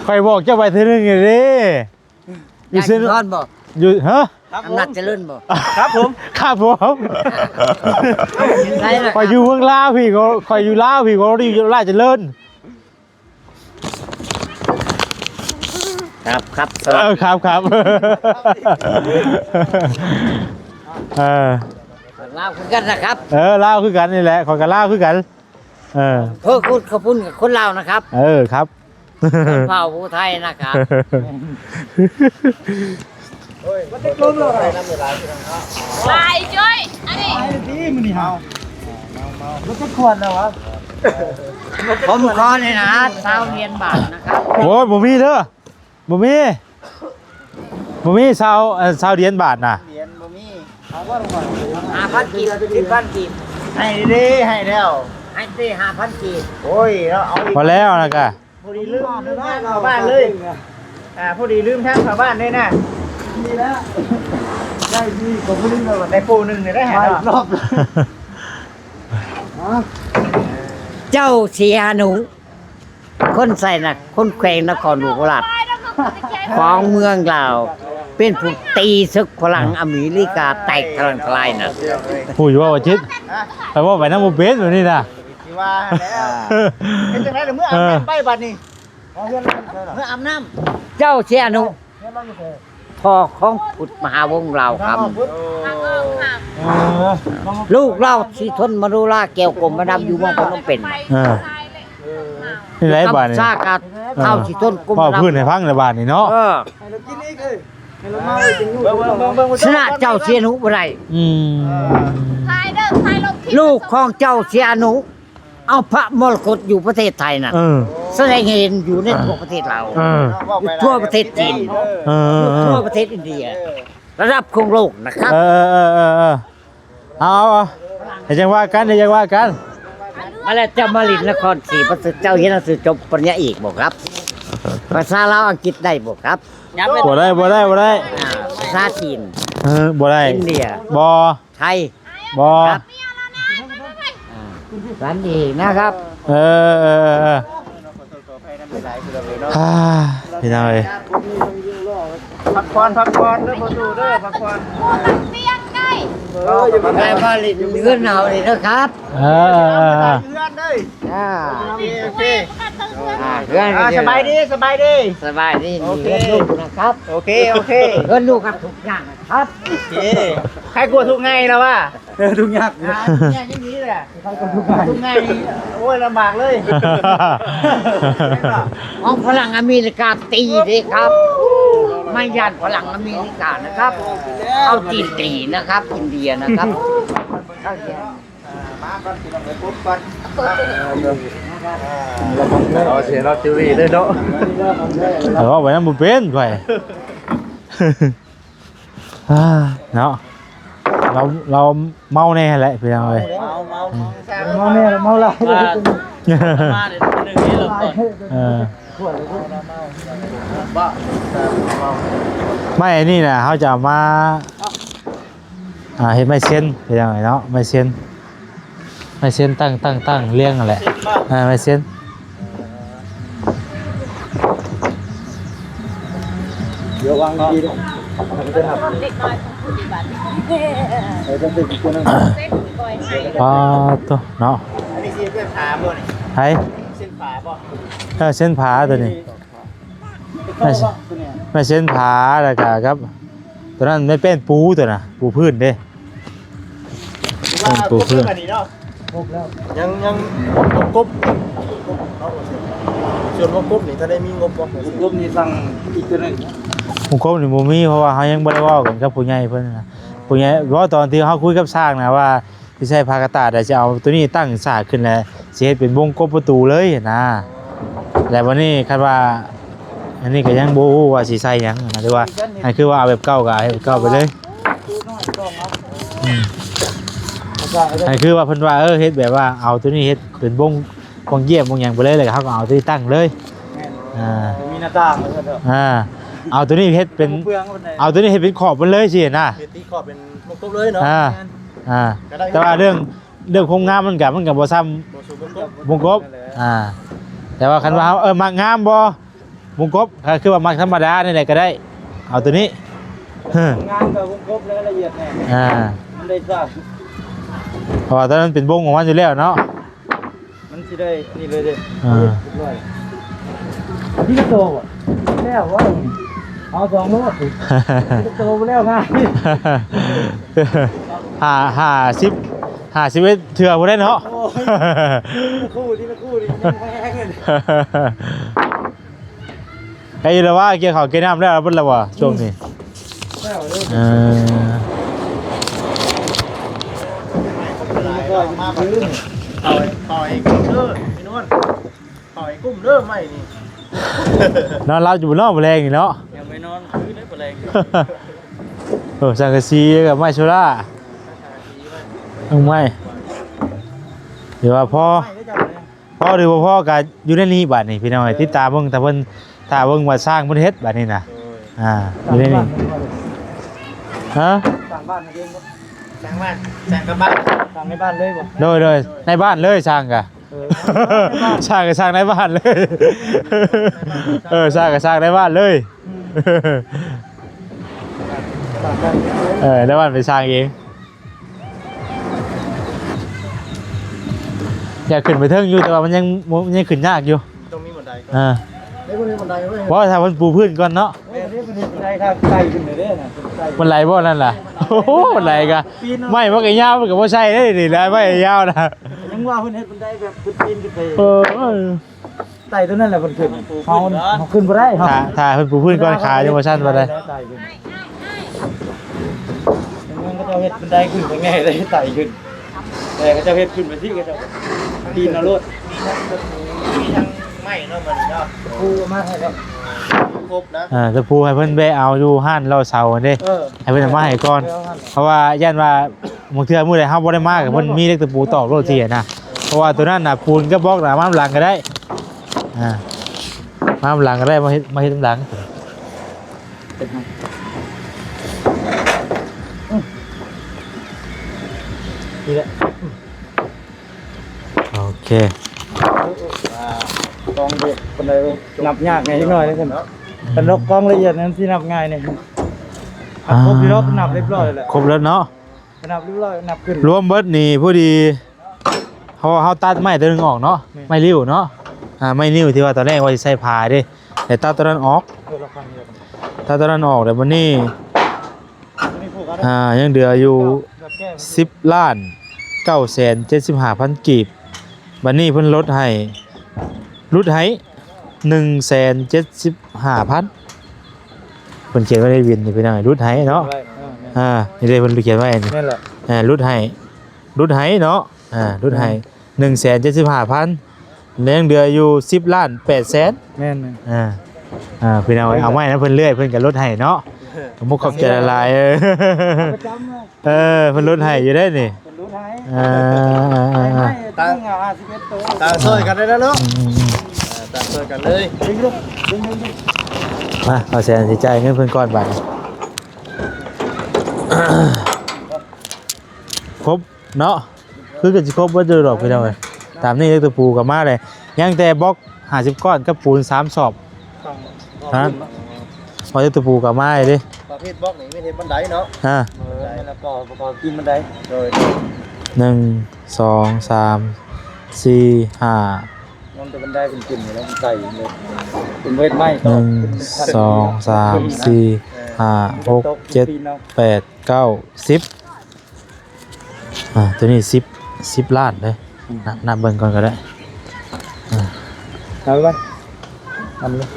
ຂ້ອຍບອກເຈົ້າໄປເທື່ອໜຶ່ງແລ້ວເດ້ ຢູ່ເຊໂນ ຢູ່ ຮະ ອຳນາດຈະເລີນບໍ່? ຄັບຜົມ ຄັບຜົມ ຂ້ອຍຢູ່ເມືອງລາວພີ້ ຂ້ອຍຢູ່ລາວພີ້ ຂ້ອຍຢູ່ລາດຈະເລີນ. ຄັບ ຄັບ ເອີ ຄັບ ຄັບ ເອີ ລາວຄືກັນນະຄັບ ເອີ ລາວຄືກັນນີ້ແຫຼະ ຂ້ອຍກໍລາວຄືກັນ ເອີ ເອີ ຄົນ ເຂົາພຸ້ນກັບຄົນລາວນະຄັບ ເອີ ຄັບ ຊົນເຜົ່າຜູ້ໄທນະຄັບ. ຫຼາຍຈ້ອຍ ອັນນີ້ ໄປຕິມື້ນີ້ເຮົາ ເມົາ ເມົາ ເມົາ ເບິດຈັກຂວດແລ້ວຫວາ? ຜົມຂໍໃນນາ ຊາວຫຼຽນບາດນະຄັບ. ໂອ້ຍ ບໍ່ມີເດີ ບໍ່ມີ ບໍ່ມີຊາວ ເອີ ຊາວຫຼຽນບາດນະ ຫຼຽນບໍ່ມີ. ຫ້າພັນກີບ ສິບພັນກີບ ໃຫ້ເດ້ ໃຫ້ແລ້ວ ໃຫ້ເດ້ຫ້າພັນກີບ. ໂອ້ຍ ເອົາອີກ ພໍແລ້ວນະກະ ພໍດີລືມທາງເຂົ້າບ້ານເລີຍ ອ່າ ພໍດີລືມທາງເຂົ້າບ້ານເລີຍນະ. ນີ້ແຫຼະ ໄດ້ທີ່ກໍບໍ່ລືມແລ້ວ ໄດ້ໂປໜຶ່ງນີ້ໄດ້ຫາ ໄປຮອບ ເຈົ້າເສຍໜູ ຄົນໄຊນະ ຄົນແຂວງນະຄອນຫຼວງໂຄລາດ ຂອງເມືອງລາວ ເປັນຜູ້ຕີເສິກຝຣັ່ງອາເມລິກາແຕກທະລັງທະລາຍນັ້ນ. ຜູ້ຢູ່ວ່າຈິດ ໄປເວົ້າໄປນຳບໍ່ເປັນແບບນີ້ນະ. ຊິວ່າຫັ້ນແຫຼະ ເຮັດຈັ່ງໃດລະ ເມືອອາບນ້ຳໄປບາດນີ້ ເອີ ເມືອອາບນ້ຳ. ເຈົ້າເສຍອະນຸ ພໍ່ຂອງພຸດມະຫາວົງລາວຄຳ ເອີ ລູກລາວສີທົນມະໂນລາ ແກ້ວກົມມະນາວ ຢູ່ເມືອງພະນົມເປັນ. ເອີ ນີ້ໄດ໋ບາດນີ້ ກຳຊາກາ ເອີ ທ້າວສີທົນກົມມະນາວ ເວົ້າພື້ນໃຫ້ຟັງແລ້ວບາດນີ້ເນາະ. ເອີ ໃຫ້ລາວກິນອີກເອີຍ ໃຫ້ລາວເມົາ ເບິ່ງ ເບິ່ງ ເບິ່ງ ເບິ່ງ ຊະນະເຈົ້າເສຍອະນຸບໍ່ໄດ້. ອືມ ຖ່າຍເດີ ຖ່າຍລົງຄລິບ ລູກຂອງເຈົ້າເສຍອະນຸ ເອົາພະມໍລະກົດຢູ່ປະເທດໄທນະ ເອີ ສະແດງໃຫ້ເຫັນຢູ່ໃນ ເອີ ທົ່ວປະເທດລາວ ເອີ ຢູ່ທົ່ວປະເທດຈີນ ເອີ ເອີ ຢູ່ທົ່ວປະເທດອິນເດຍ ເອີ ລະດັບຂອງໂລກນະຄັບ. ເອີ ເອີ ເອີ ເອີ ເອົາ ເອົາ ເອົາ ດຽວຈັ່ງວ່າກັນ ດຽວຈັ່ງວ່າກັນ. ມາແລ້ວ ເຈົ້າມາຫຼິ້ນນະຄອນສີປະເສີດ ເຈົ້າຮຽນໜັງສືຈົບປະລິນຍາເອກບໍ່ຄັບ? ພາສາລາວອັງກິດໄດ້ບໍ່ຄັບ? ບໍ່ໄດ້ ບໍ່ໄດ້ ບໍ່ໄດ້. ອ່າ ພາສາຈີນ ເອີ ບໍ່ໄດ້. ອິນເດຍ ບໍ່. ໄທ ບໍ່ ຄັບ. ອ່າ ສັນອີກນະຄັບ. ເອີ ເອີ ເອີ ເອີ ອ່າ ພີ່ນ້ອງເອີຍ ພັກຜ່ອນ ພັກຜ່ອນເດີ ພໍ່ຕູ້ເດີ ພັກຜ່ອນ. ເອີ ຢ່າໄປໄກບ້ານເລີຍ ເຮືອນເຮົານີ້ນະຄັບ. ເອີ ເອີ ເອີ ເຮືອນເດີ. ອ່າ ໂອເຄ ໂອເຄ ອ່າ ເຮືອນ ອ່າ ສະບາຍດີ ສະບາຍດີ ສະບາຍດີ ໂອເຄ ເຮືອນລູກນະຄັບ ໂອເຄ ໂອເຄ ເຮືອນລູກກັບທຸກຢ່າງນະຄັບ ໂອເຄ ໃຄກວ່າທຸກໄງລະວ່າ ເອີ ທຸກຍາກ ອ່າ ທຸກຍາກອີ່ຫຼີແຫຼະ ໃຄກວ່າທຸກໄງ ທຸກໄງນີ້ ໂອ້ຍ ລຳບາກເລີຍ ຂອງຝຣັ່ງອາເມລິກາຕີເດ້ຄັບ ໄມ່ຢ້ານຝຣັ່ງອາເມລິການະຄັບ ເອົາຈີນຕີນະຄັບ ອິນເດຍນະຄັບ. ມາກ່ອນ ພີ່ນ້ອງເອີຍ ພົບກ່ອນ ເອົາເສຍເນາະ ຈູວີເລີຍເນາະ ເອີ ເວົ້າໄປນຳບໍ່ເປັນຂ້ອຍ ອ່າ ເນາະ ລາວ ລາວເມົາແນ່ແຫຼະ ພີ່ນ້ອງເອີຍ ເມົາ ເມົາ ເມົາແນ່ ເມົາຫຼາຍ ເອີ ມາເດີ ໜຶ່ງນີ້ລະ ເອີ ໄມ້ນີ້ນະ ເຮົາຈະເອົາມາ ອ່າ ເຮັດໄມ້ເຊັນ ພີ່ນ້ອງເອີຍເນາະ ໄມ້ເຊັນ ໄມ້ເຊັນຕັ້ງ ຕັ້ງ ຕັ້ງລຽງຫັ້ນແຫຼະ ເຊັນບໍ່ ອ່າ ໄມ້ເຊັນ ດຽວວາງດີໆ ເດັກນ້ອຍຂອງຜູ້ປະຕິບັດ ເອີ ຈະເປັນຜູ້ນັ້ນ ປາໂຕເນາະ ອັນນີ້ຊິເປັນຝາບໍ່ນີ້ ໃຜ ເສັ້ນຝາບໍ່ ເອີ ເສັ້ນຝາໂຕນີ້ ແມ່ນ ແມ່ນເສັ້ນຜາ ແລ້ວກະກັບຕົວນັ້ນແມ່ນແປ້ນປູຕົວນະ ປູພື້ນເດ້ ແປ້ນປູພື້ນ ຄົບແລ້ວ ຍັງ ຍັງ ວົງກົບ ສ່ວນວົງກົບນີ້ ຖ້າໄດ້ມີງົບບໍ່? ວົງກົບນີ້ສັ່ງອີກຕົວໜຶ່ງ ວົງກົບນີ້ບໍ່ມີ ເພາະວ່າເຮົາຍັງບໍ່ໄດ້ເວົ້າກັນກັບຜູ້ໃຫຍ່ເພິ່ນນະ ຜູ້ໃຫຍ່ເວົ້າຕອນທີ່ເຮົາຄຸຍກັບຊ່າງນະວ່າ ຊິໃສ່ຜ້າກະຕາດ ແລ້ວຊິເອົາໂຕນີ້ຕັ້ງສາກຂຶ້ນ ແລ້ວຊິເຮັດເປັນວົງກົບປະຕູເລີຍນະ ແລ້ວບັດນີ້ຄັນວ່າ ອັນນີ້ກໍຍັງບໍ່ຮູ້ວ່າຊິໃສ່ຫຍັງນະ ຫຼືວ່າໃຫ້ຄືວ່າເອົາແບບເກົ່າກໍເຮັດແບບເກົ່າໄປເລີຍ ອືມ ໃຫ້ຄືວ່າເພິ່ນວ່າ ເອີ ເຮັດແບບວ່າເອົາໂຕນີ້ເຮັດເປັນວົງ ວົງຢ້ຽມວົງຫຍັງໄປເລີຍ ແລ້ວກໍເຮົາກໍເອົາໂຕນີ້ຕັ້ງເລີຍ ແມ່ນ ອ່າ ມີໜ້າຕ່າງເລີຍເນາະ ອ່າ ເອົາໂຕນີ້ເຮັດເປັນ ເອົາໂຕນີ້ເຮັດເປັນຂອບມັນເລີຍຊີ້ນະ ເຮັດຕີຂອບເປັນວົງກົບເລີຍເນາະ ອ່າ ອ່າ ແຕ່ວ່າເລື່ອງ ເລື່ອງຄວາມງາມມັນກະ ມັນກະບໍ່ຊ່ຳ ບໍ່ສູ່ວົງກົບ ວົງກົບ ອ່າ ແຕ່ວ່າຄັນວ່າເຮົາ ເອີ ມັກງາມບໍ່ ວົງກົບ ກໍຄືວ່າມັກທຳມະດານີ້ແຫຼະກໍໄດ້ ເອົາໂຕນີ້ ງາມກໍວົງກົບແລ້ວລະອຽດແນ່ ອ່າ ມັນໄດ້ສ້າງ ເພາະວ່າຕອນນັ້ນເປັນວົງຂອງມັນຢູ່ແລ້ວເນາະ ມັນຊິໄດ້ອັນນີ້ເລີຍເດ້ ອ່າ ຮຽບຮ້ອຍ ທີລະໂຕບໍ່ ແລ້ວວ່າ ເອົາສອງໂລດ ທີລະໂຕບໍ່ແລ້ວງ່າຍ ຫ້າ ຫ້າສິບ ຫ້າສິບເອັດເທື່ອພຸ້ນແຫຼະເນາະ ໂອ້ຍ ທີລະຄູ່ ທີລະຄູ່ນີ້ຍັງແພງເລີຍ ໃກ້ຢູ່ແລ້ວວ່າ ກ່ຽວເຂົ້າກ່ຽວນ້ຳແລ້ວເບິດແລ້ວບໍ່ຊ່ວງນີ້ ເອີ ເຂົ້າ ເຂົ້າໃຫ້ກຸ້ມເດີ ພີ່ນວນ ເຂົ້າໃຫ້ກຸ້ມເດີ ໄມ້ນີ້ ນອນຫຼັບຢູ່ບໍ່ເນາະ ມື້ແລງນີ້ເນາະ ຍັງໄປນອນຄືນໄດ້ມື້ແລງ ໂອ້ ສັງກະສີກັບໄມ້ໂຊລາ ເອົາໄມ້ ຖືວ່າພໍ ພໍຫຼືບໍ່ພໍກໍຢູ່ໃນນີ້ບາດນີ້ ພີ່ນ້ອງເອີຍ ຕິດຕາມເບິ່ງ ຖ້າເພິ່ນ ຖ້າເບິ່ງວ່າຊ່າງເພິ່ນເຮັດບາດນີ້ນະ ໂດຍ ອ່າ ຢູ່ໃນນີ້ ຮະ ສ້າງບ້ານເອງບໍ່? ສ້າງບ້ານ ສ້າງກັບບ້ານ ສ້າງໃນບ້ານເລີຍບໍ່? ໂດຍ ໂດຍ ໃນບ້ານເລີຍຊ່າງກະ ເອີ ຊ່າງກະຊ່າງໃນບ້ານເລີຍ ເອີ ຊ່າງກະຊ່າງໃນບ້ານເລີຍ ອືມ ເອີ ໃນບ້ານໄປສ້າງເອງ ຢາກຂຶ້ນໄປເທິງຢູ່ ແຕ່ວ່າມັນຍັງ ຍັງຂຶ້ນຍາກຢູ່ ຕ້ອງມີບັນໄດກ່ອນ ອ່າ ເດ້ ບໍ່ມີບັນໄດເວີຍ ບໍ່ ຖ້າເພິ່ນປູພື້ນກ່ອນເນາະ ເດ້ ເດ້ ເພິ່ນເຮັດບັນໄດທາງໄຕ່ຂຶ້ນເດ້ນະ ໄຕ່ ມັນໄຫຼບໍ່ນັ້ນລະ ໂອ້ໂຫ ມັນໄຫຼກະ ປີນເນາະ ໄມ້ມັນກະຍາວ ມັນກະບໍ່ໃຊ້ເດ້ນີ້ ໄມ້ຍາວນະ ຍັງວ່າເພິ່ນເຮັດບັນໄດແບບເພິ່ນປີນຂຶ້ນໄປ ເອີ ໄຕ່ຕົວນັ້ນແຫຼະເພິ່ນຂຶ້ນ ເຮົາ ເຮົາຂຶ້ນບໍ່ໄດ້ ຖ້າ ຖ້າເພິ່ນປູພື້ນກ່ອນ ຂາຍັງບໍ່ສັ່ນປານໃດ ໄຕ່ຂຶ້ນ ເຂົາເຈົ້າເຮັດບັນໄດຂຶ້ນໄປແງ່ໄດ້ໄຕ່ຂຶ້ນ ແຕ່ເຂົາເຈົ້າເຮັດຂຶ້ນໄປຊີ້ ເຂົາເຈົ້າປີນເອົາໂລດ ມີທັງ ມີທັງໄມ້ເນາະ ມື້ນີ້ເນາະ ຕະປູເອົາມາໃຫ້ແລ້ວ ຄົບນະ ເອີ ຕະປູໃຫ້ເພິ່ນແບະເອົາຢູ່ຮ້ານເຫຼົ້າເຊົາຫັ້ນເດ້ ເອີ ໃຫ້ເພິ່ນເອົາມາໃຫ້ກ່ອນ ເອີ ເອົາຫັ້ນ ເພາະວ່າຢ້ານວ່າ ບາງເທື່ອມື້ໃດເຮົາບໍ່ໄດ້ມາກໍເພິ່ນມີເຫຼັກຕະປູຕອກໂລດຊີ້ນະ ເພາະວ່າຕົວນັ້ນນະ ປູນກັບບລັອກນະ ມານຳຫຼັງກໍໄດ້ ອ່າ ມານຳຫຼັງກໍໄດ້ ມາເຮັດ ມາເຮັດນຳຫຼັງ ນີ້ແຫຼະ ໂອເຄ ອ່າ ຕ້ອງເດັດປານໃດເວີຍ ນັບຍາກແດ່ຈັກໜ້ອຍເດ້ ຄັນ ຄັນລັອກກ້ອງລະອຽດນັ້ນຊິນັບງ່າຍແດ່ ອ່າ ຄົບຢູ່ດອກ ນັບຮຽບຮ້ອຍແລ້ວ ຄົບແລ້ວເນາະ ນັບຮຽບຮ້ອຍ ນັບຂຶ້ນ ລວມເບິດນີ້ພໍດີ ເຮົາ ເຮົາຕັດໄມ້ຕົວໜຶ່ງອອກເນາະ ແມ່ນ ໄມ້ລິ້ວເນາະ ອ່າ ໄມ້ນິ້ວທີ່ວ່າຕອນແລກວ່າຊິໃສ່ຜ້າເດ້ ແຕ່ຕັດຕົວນັ້ນອອກ ເອີ ລະຄັງນີ້ລະຄັງ ຕັດຕົວນັ້ນອອກ ແລ້ວບັດນີ້ ອ່າ ຍັງເຫຼືອຢູ່ສິບລ້ານເກົ້າແສນເຈັດສິບຫ້າພັນກີບ ບັດນີ້ເພິ່ນລົດໃຫ້ ຫຼຸດໃຫ້ໜຶ່ງແສນເຈັດສິບຫ້າພັນ ເພິ່ນຂຽນໄວ້ໃນບິນນີ້ພີ່ນ້ອງ ຫຼຸດໃຫ້ເນາະ ເອີ ແມ່ນ ອ່າ ນີ້ເດ້ເພິ່ນຂຽນໄວ້ນີ້ ແມ່ນແຫຼະ ເອີ ຫຼຸດໃຫ້ ຫຼຸດໃຫ້ເນາະ ອ່າ ຫຼຸດໃຫ້ ແມ່ນ ໜຶ່ງແສນເຈັດສິບຫ້າພັນ ແລະ ຍັງເຫຼືອຢູ່ສິບລ້ານແປດແສນ ແມ່ນໆ ອ່າ ອ່າ ພີ່ນ້ອງເອີຍ ເອົາໄວ້ນຳເພິ່ນເລື້ອຍ ເພິ່ນກໍຫຼຸດໃຫ້ເນາະ ຂອບຄຸນຂອບໃຈຫຼາຍໆ ເອີ ປະຈຳເລີຍ ເອີ ເພິ່ນຫຼຸດໃຫ້ຢູ່ເດ້ນີ້ ເພິ່ນຫຼຸດໃຫ້ ເອີ ເອີ ເອີ ເອີ ໃຫ້ໃຫ້ຕັ້ງຫ້າສິບເອັດໂຕ ຕ່າງຊ່ອຍກັນໄດ້ແລ້ວເນາະ ອືມໆໆ ເອີ ຕ່າງຊ່ອຍກັນເລີຍ ດຶງລູກ ດຶງໆໆ ມາ ເອົາແສນຊິຈ່າຍເງິນເພິ່ນກ່ອນບາດນີ້ ຄົບ ເນາະ ຄືກໍຊິຄົບເບິດຢູ່ດອກພີ່ນ້ອງເອີຍ ຕາມນີ້ເລີກຕະປູກໍມາແລ້ວ ຍັງແຕ່ບລັອກຫ້າສິບກ້ອນກັບປູນສາມສອບ ເທົ່ານັ້ນ ເພາະເລີກຕະປູກໍມາເດ້ ປະເພດບລັອກນີ້ແມ່ນເຮັດບັນໄດເນາະ ອ່າ ບັນໄດ ແລ້ວກໍປະກອບຕີນບັນໄດ ໂດຍ ໜຶ່ງ ສອງ ສາມ ສີ່ ຫ້າ ຍ້ອນແຕ່ບັນໄດເປັນຕີນແລ້ວມັນໄກເລີຍ ເປັນເວດໄມ້ ໜຶ່ງ ສອງ ສາມ ສີ່ ຫ້າ ຫົກ ເຈັດ ແປດ ເກົ້າ ສິບ ອ່າ ຕົວນີ້ສິບ ສິບລ້ານເດ້ ອືມ ນັບ ນັບເບິ່ງກ່ອນກໍໄດ້ ອ່າ ນັບໄປ ນັບເລີຍ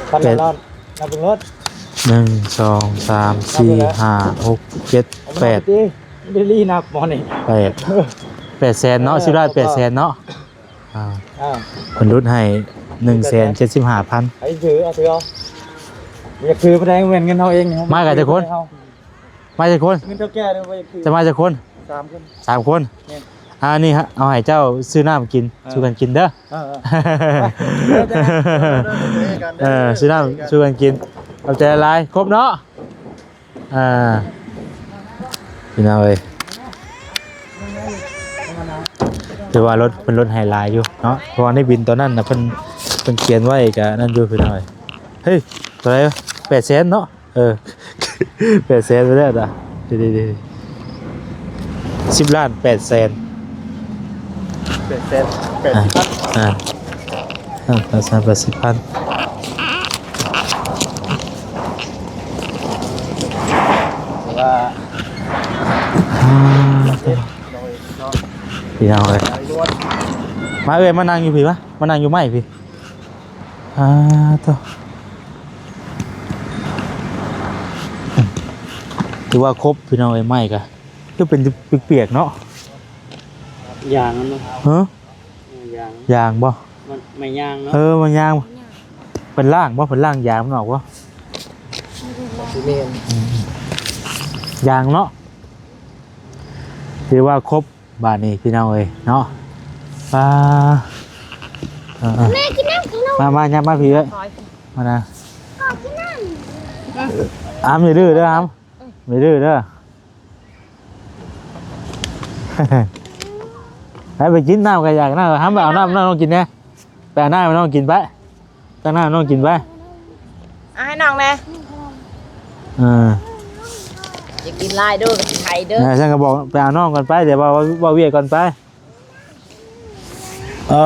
ພັນ ແປດ ລ້ານ ນັບເບິ່ງໂລດ ໜຶ່ງ ສອງ ສາມ ສີ່ ຫ້າ ຫົກ ເຈັດ ແປດ ເດລີນັບໝໍນີ້ ແປດ ແປດແສນເນາະ ເອີ ສິບລ້ານແປດແສນເນາະ ອ່າ ອ່າ ເພິ່ນຫຼຸດໃຫ້ໜຶ່ງແສນເຈັດສິບຫ້າພັນ ໃຫ້ຖື ເອົາຖືເອົາ ຢາກຖືບໍ່ໄດ້ ແມ່ນເງິນເຮົາເອງ ມາກັນຈັກຄົນ? ມາຈັກຄົນ? ເງິນເຖົ້າແກ່ເດີ ບໍ່ຢາກຖື ຈະມາຈັກຄົນ? ສາມຄົນ ສາມຄົນ ແມ່ນ ອ່າ ນີ້ຮະ ເອົາໃຫ້ເຈົ້າຊື້ນ້ຳກິນ ເອີ ສູ່ກັນກິນເດີ ເອີ ເອີ ເອີ ຊື້ນ້ຳສູ່ກັນກິນ ຂອບໃຈຫຼາຍໆ ຄົບເນາະ ອ່າ ພີ່ນ້ອງເອີຍ ຖືວ່າລົດ ເພິ່ນລົດໃຫ້ຫຼາຍຢູ່ເນາະ ເພາະວ່າໃນບິນຕອນນັ້ນນະ ເພິ່ນ ເພິ່ນຂຽນໄວ້ກະນັ້ນຢູ່ ພີ່ນ້ອງເອີຍ ເຮີ້ຍ ເທົ່າໃດ? ແປດແສນເນາະ ເອີ ແປດແສນໄປແລ້ວນະ ເດໆໆ ສິບລ້ານແປດແສນ ແປດແສນ ແປດສິບພັນ ອ່າ ອ່າ ແປດແສນແປດສິບພັນ ຖືວ່າ ອ່າ ພີ່ນ້ອງເອີຍ ມາເອີຍ ມານັ່ງຢູ່ພີ້ມາ ມານັ່ງຢູ່ໄມ້ພີ້ ອ່າ ໂທ້ ຖືວ່າຄົບພີ່ນ້ອງເອີຍ ໄມ້ກະຄືເປັນປຽກໆເນາະ ຢາງມັນເນາະ ຮະ ຢາງ ຢາງບໍ່? ມັນ ໄມ້ຢາງເນາະ ເອີ ໄມ້ຢາງ ເພິ່ນລ້າງບໍ່? ເພິ່ນລ້າງຢາງມັນອອກບໍ່? ຊິແມ່ນ ອືມ ຢາງເນາະ ຖືວ່າຄົບ ບາດນີ້ພີ່ນ້ອງເອີຍເນາະ ປາ ເອີໆ ແມ່ກິນນ້ຳ ມາ ມາ ຫຍັບມາພີ້ເອີຍ ມານະ ອາມ ຢ່າດື້ເດີ ອາມ ຢ່າດື້ເດີ ໄປ ໄປກິນນ້ຳ ກໍຢາກນ້ຳ ອາມ ໄປເອົານ້ຳ ນ້ອງກິນແດ່ ໄປເອົານ້ຳໃຫ້ນ້ອງກິນໄປ ຕັກນ້ຳໃຫ້ນ້ອງກິນໄປ ເອົາໃຫ້ນ້ອງແດ່ ເອີ ຢ່າກິນຫຼາຍເດີ ໄຂ້ເດີ ເອີ ຊັ້ນກໍບອກໄປເອົານ້ອງກ່ອນໄປ ດຽວເວົ້າ ເວົ້າວຽກກ່ອນໄປ ເອີ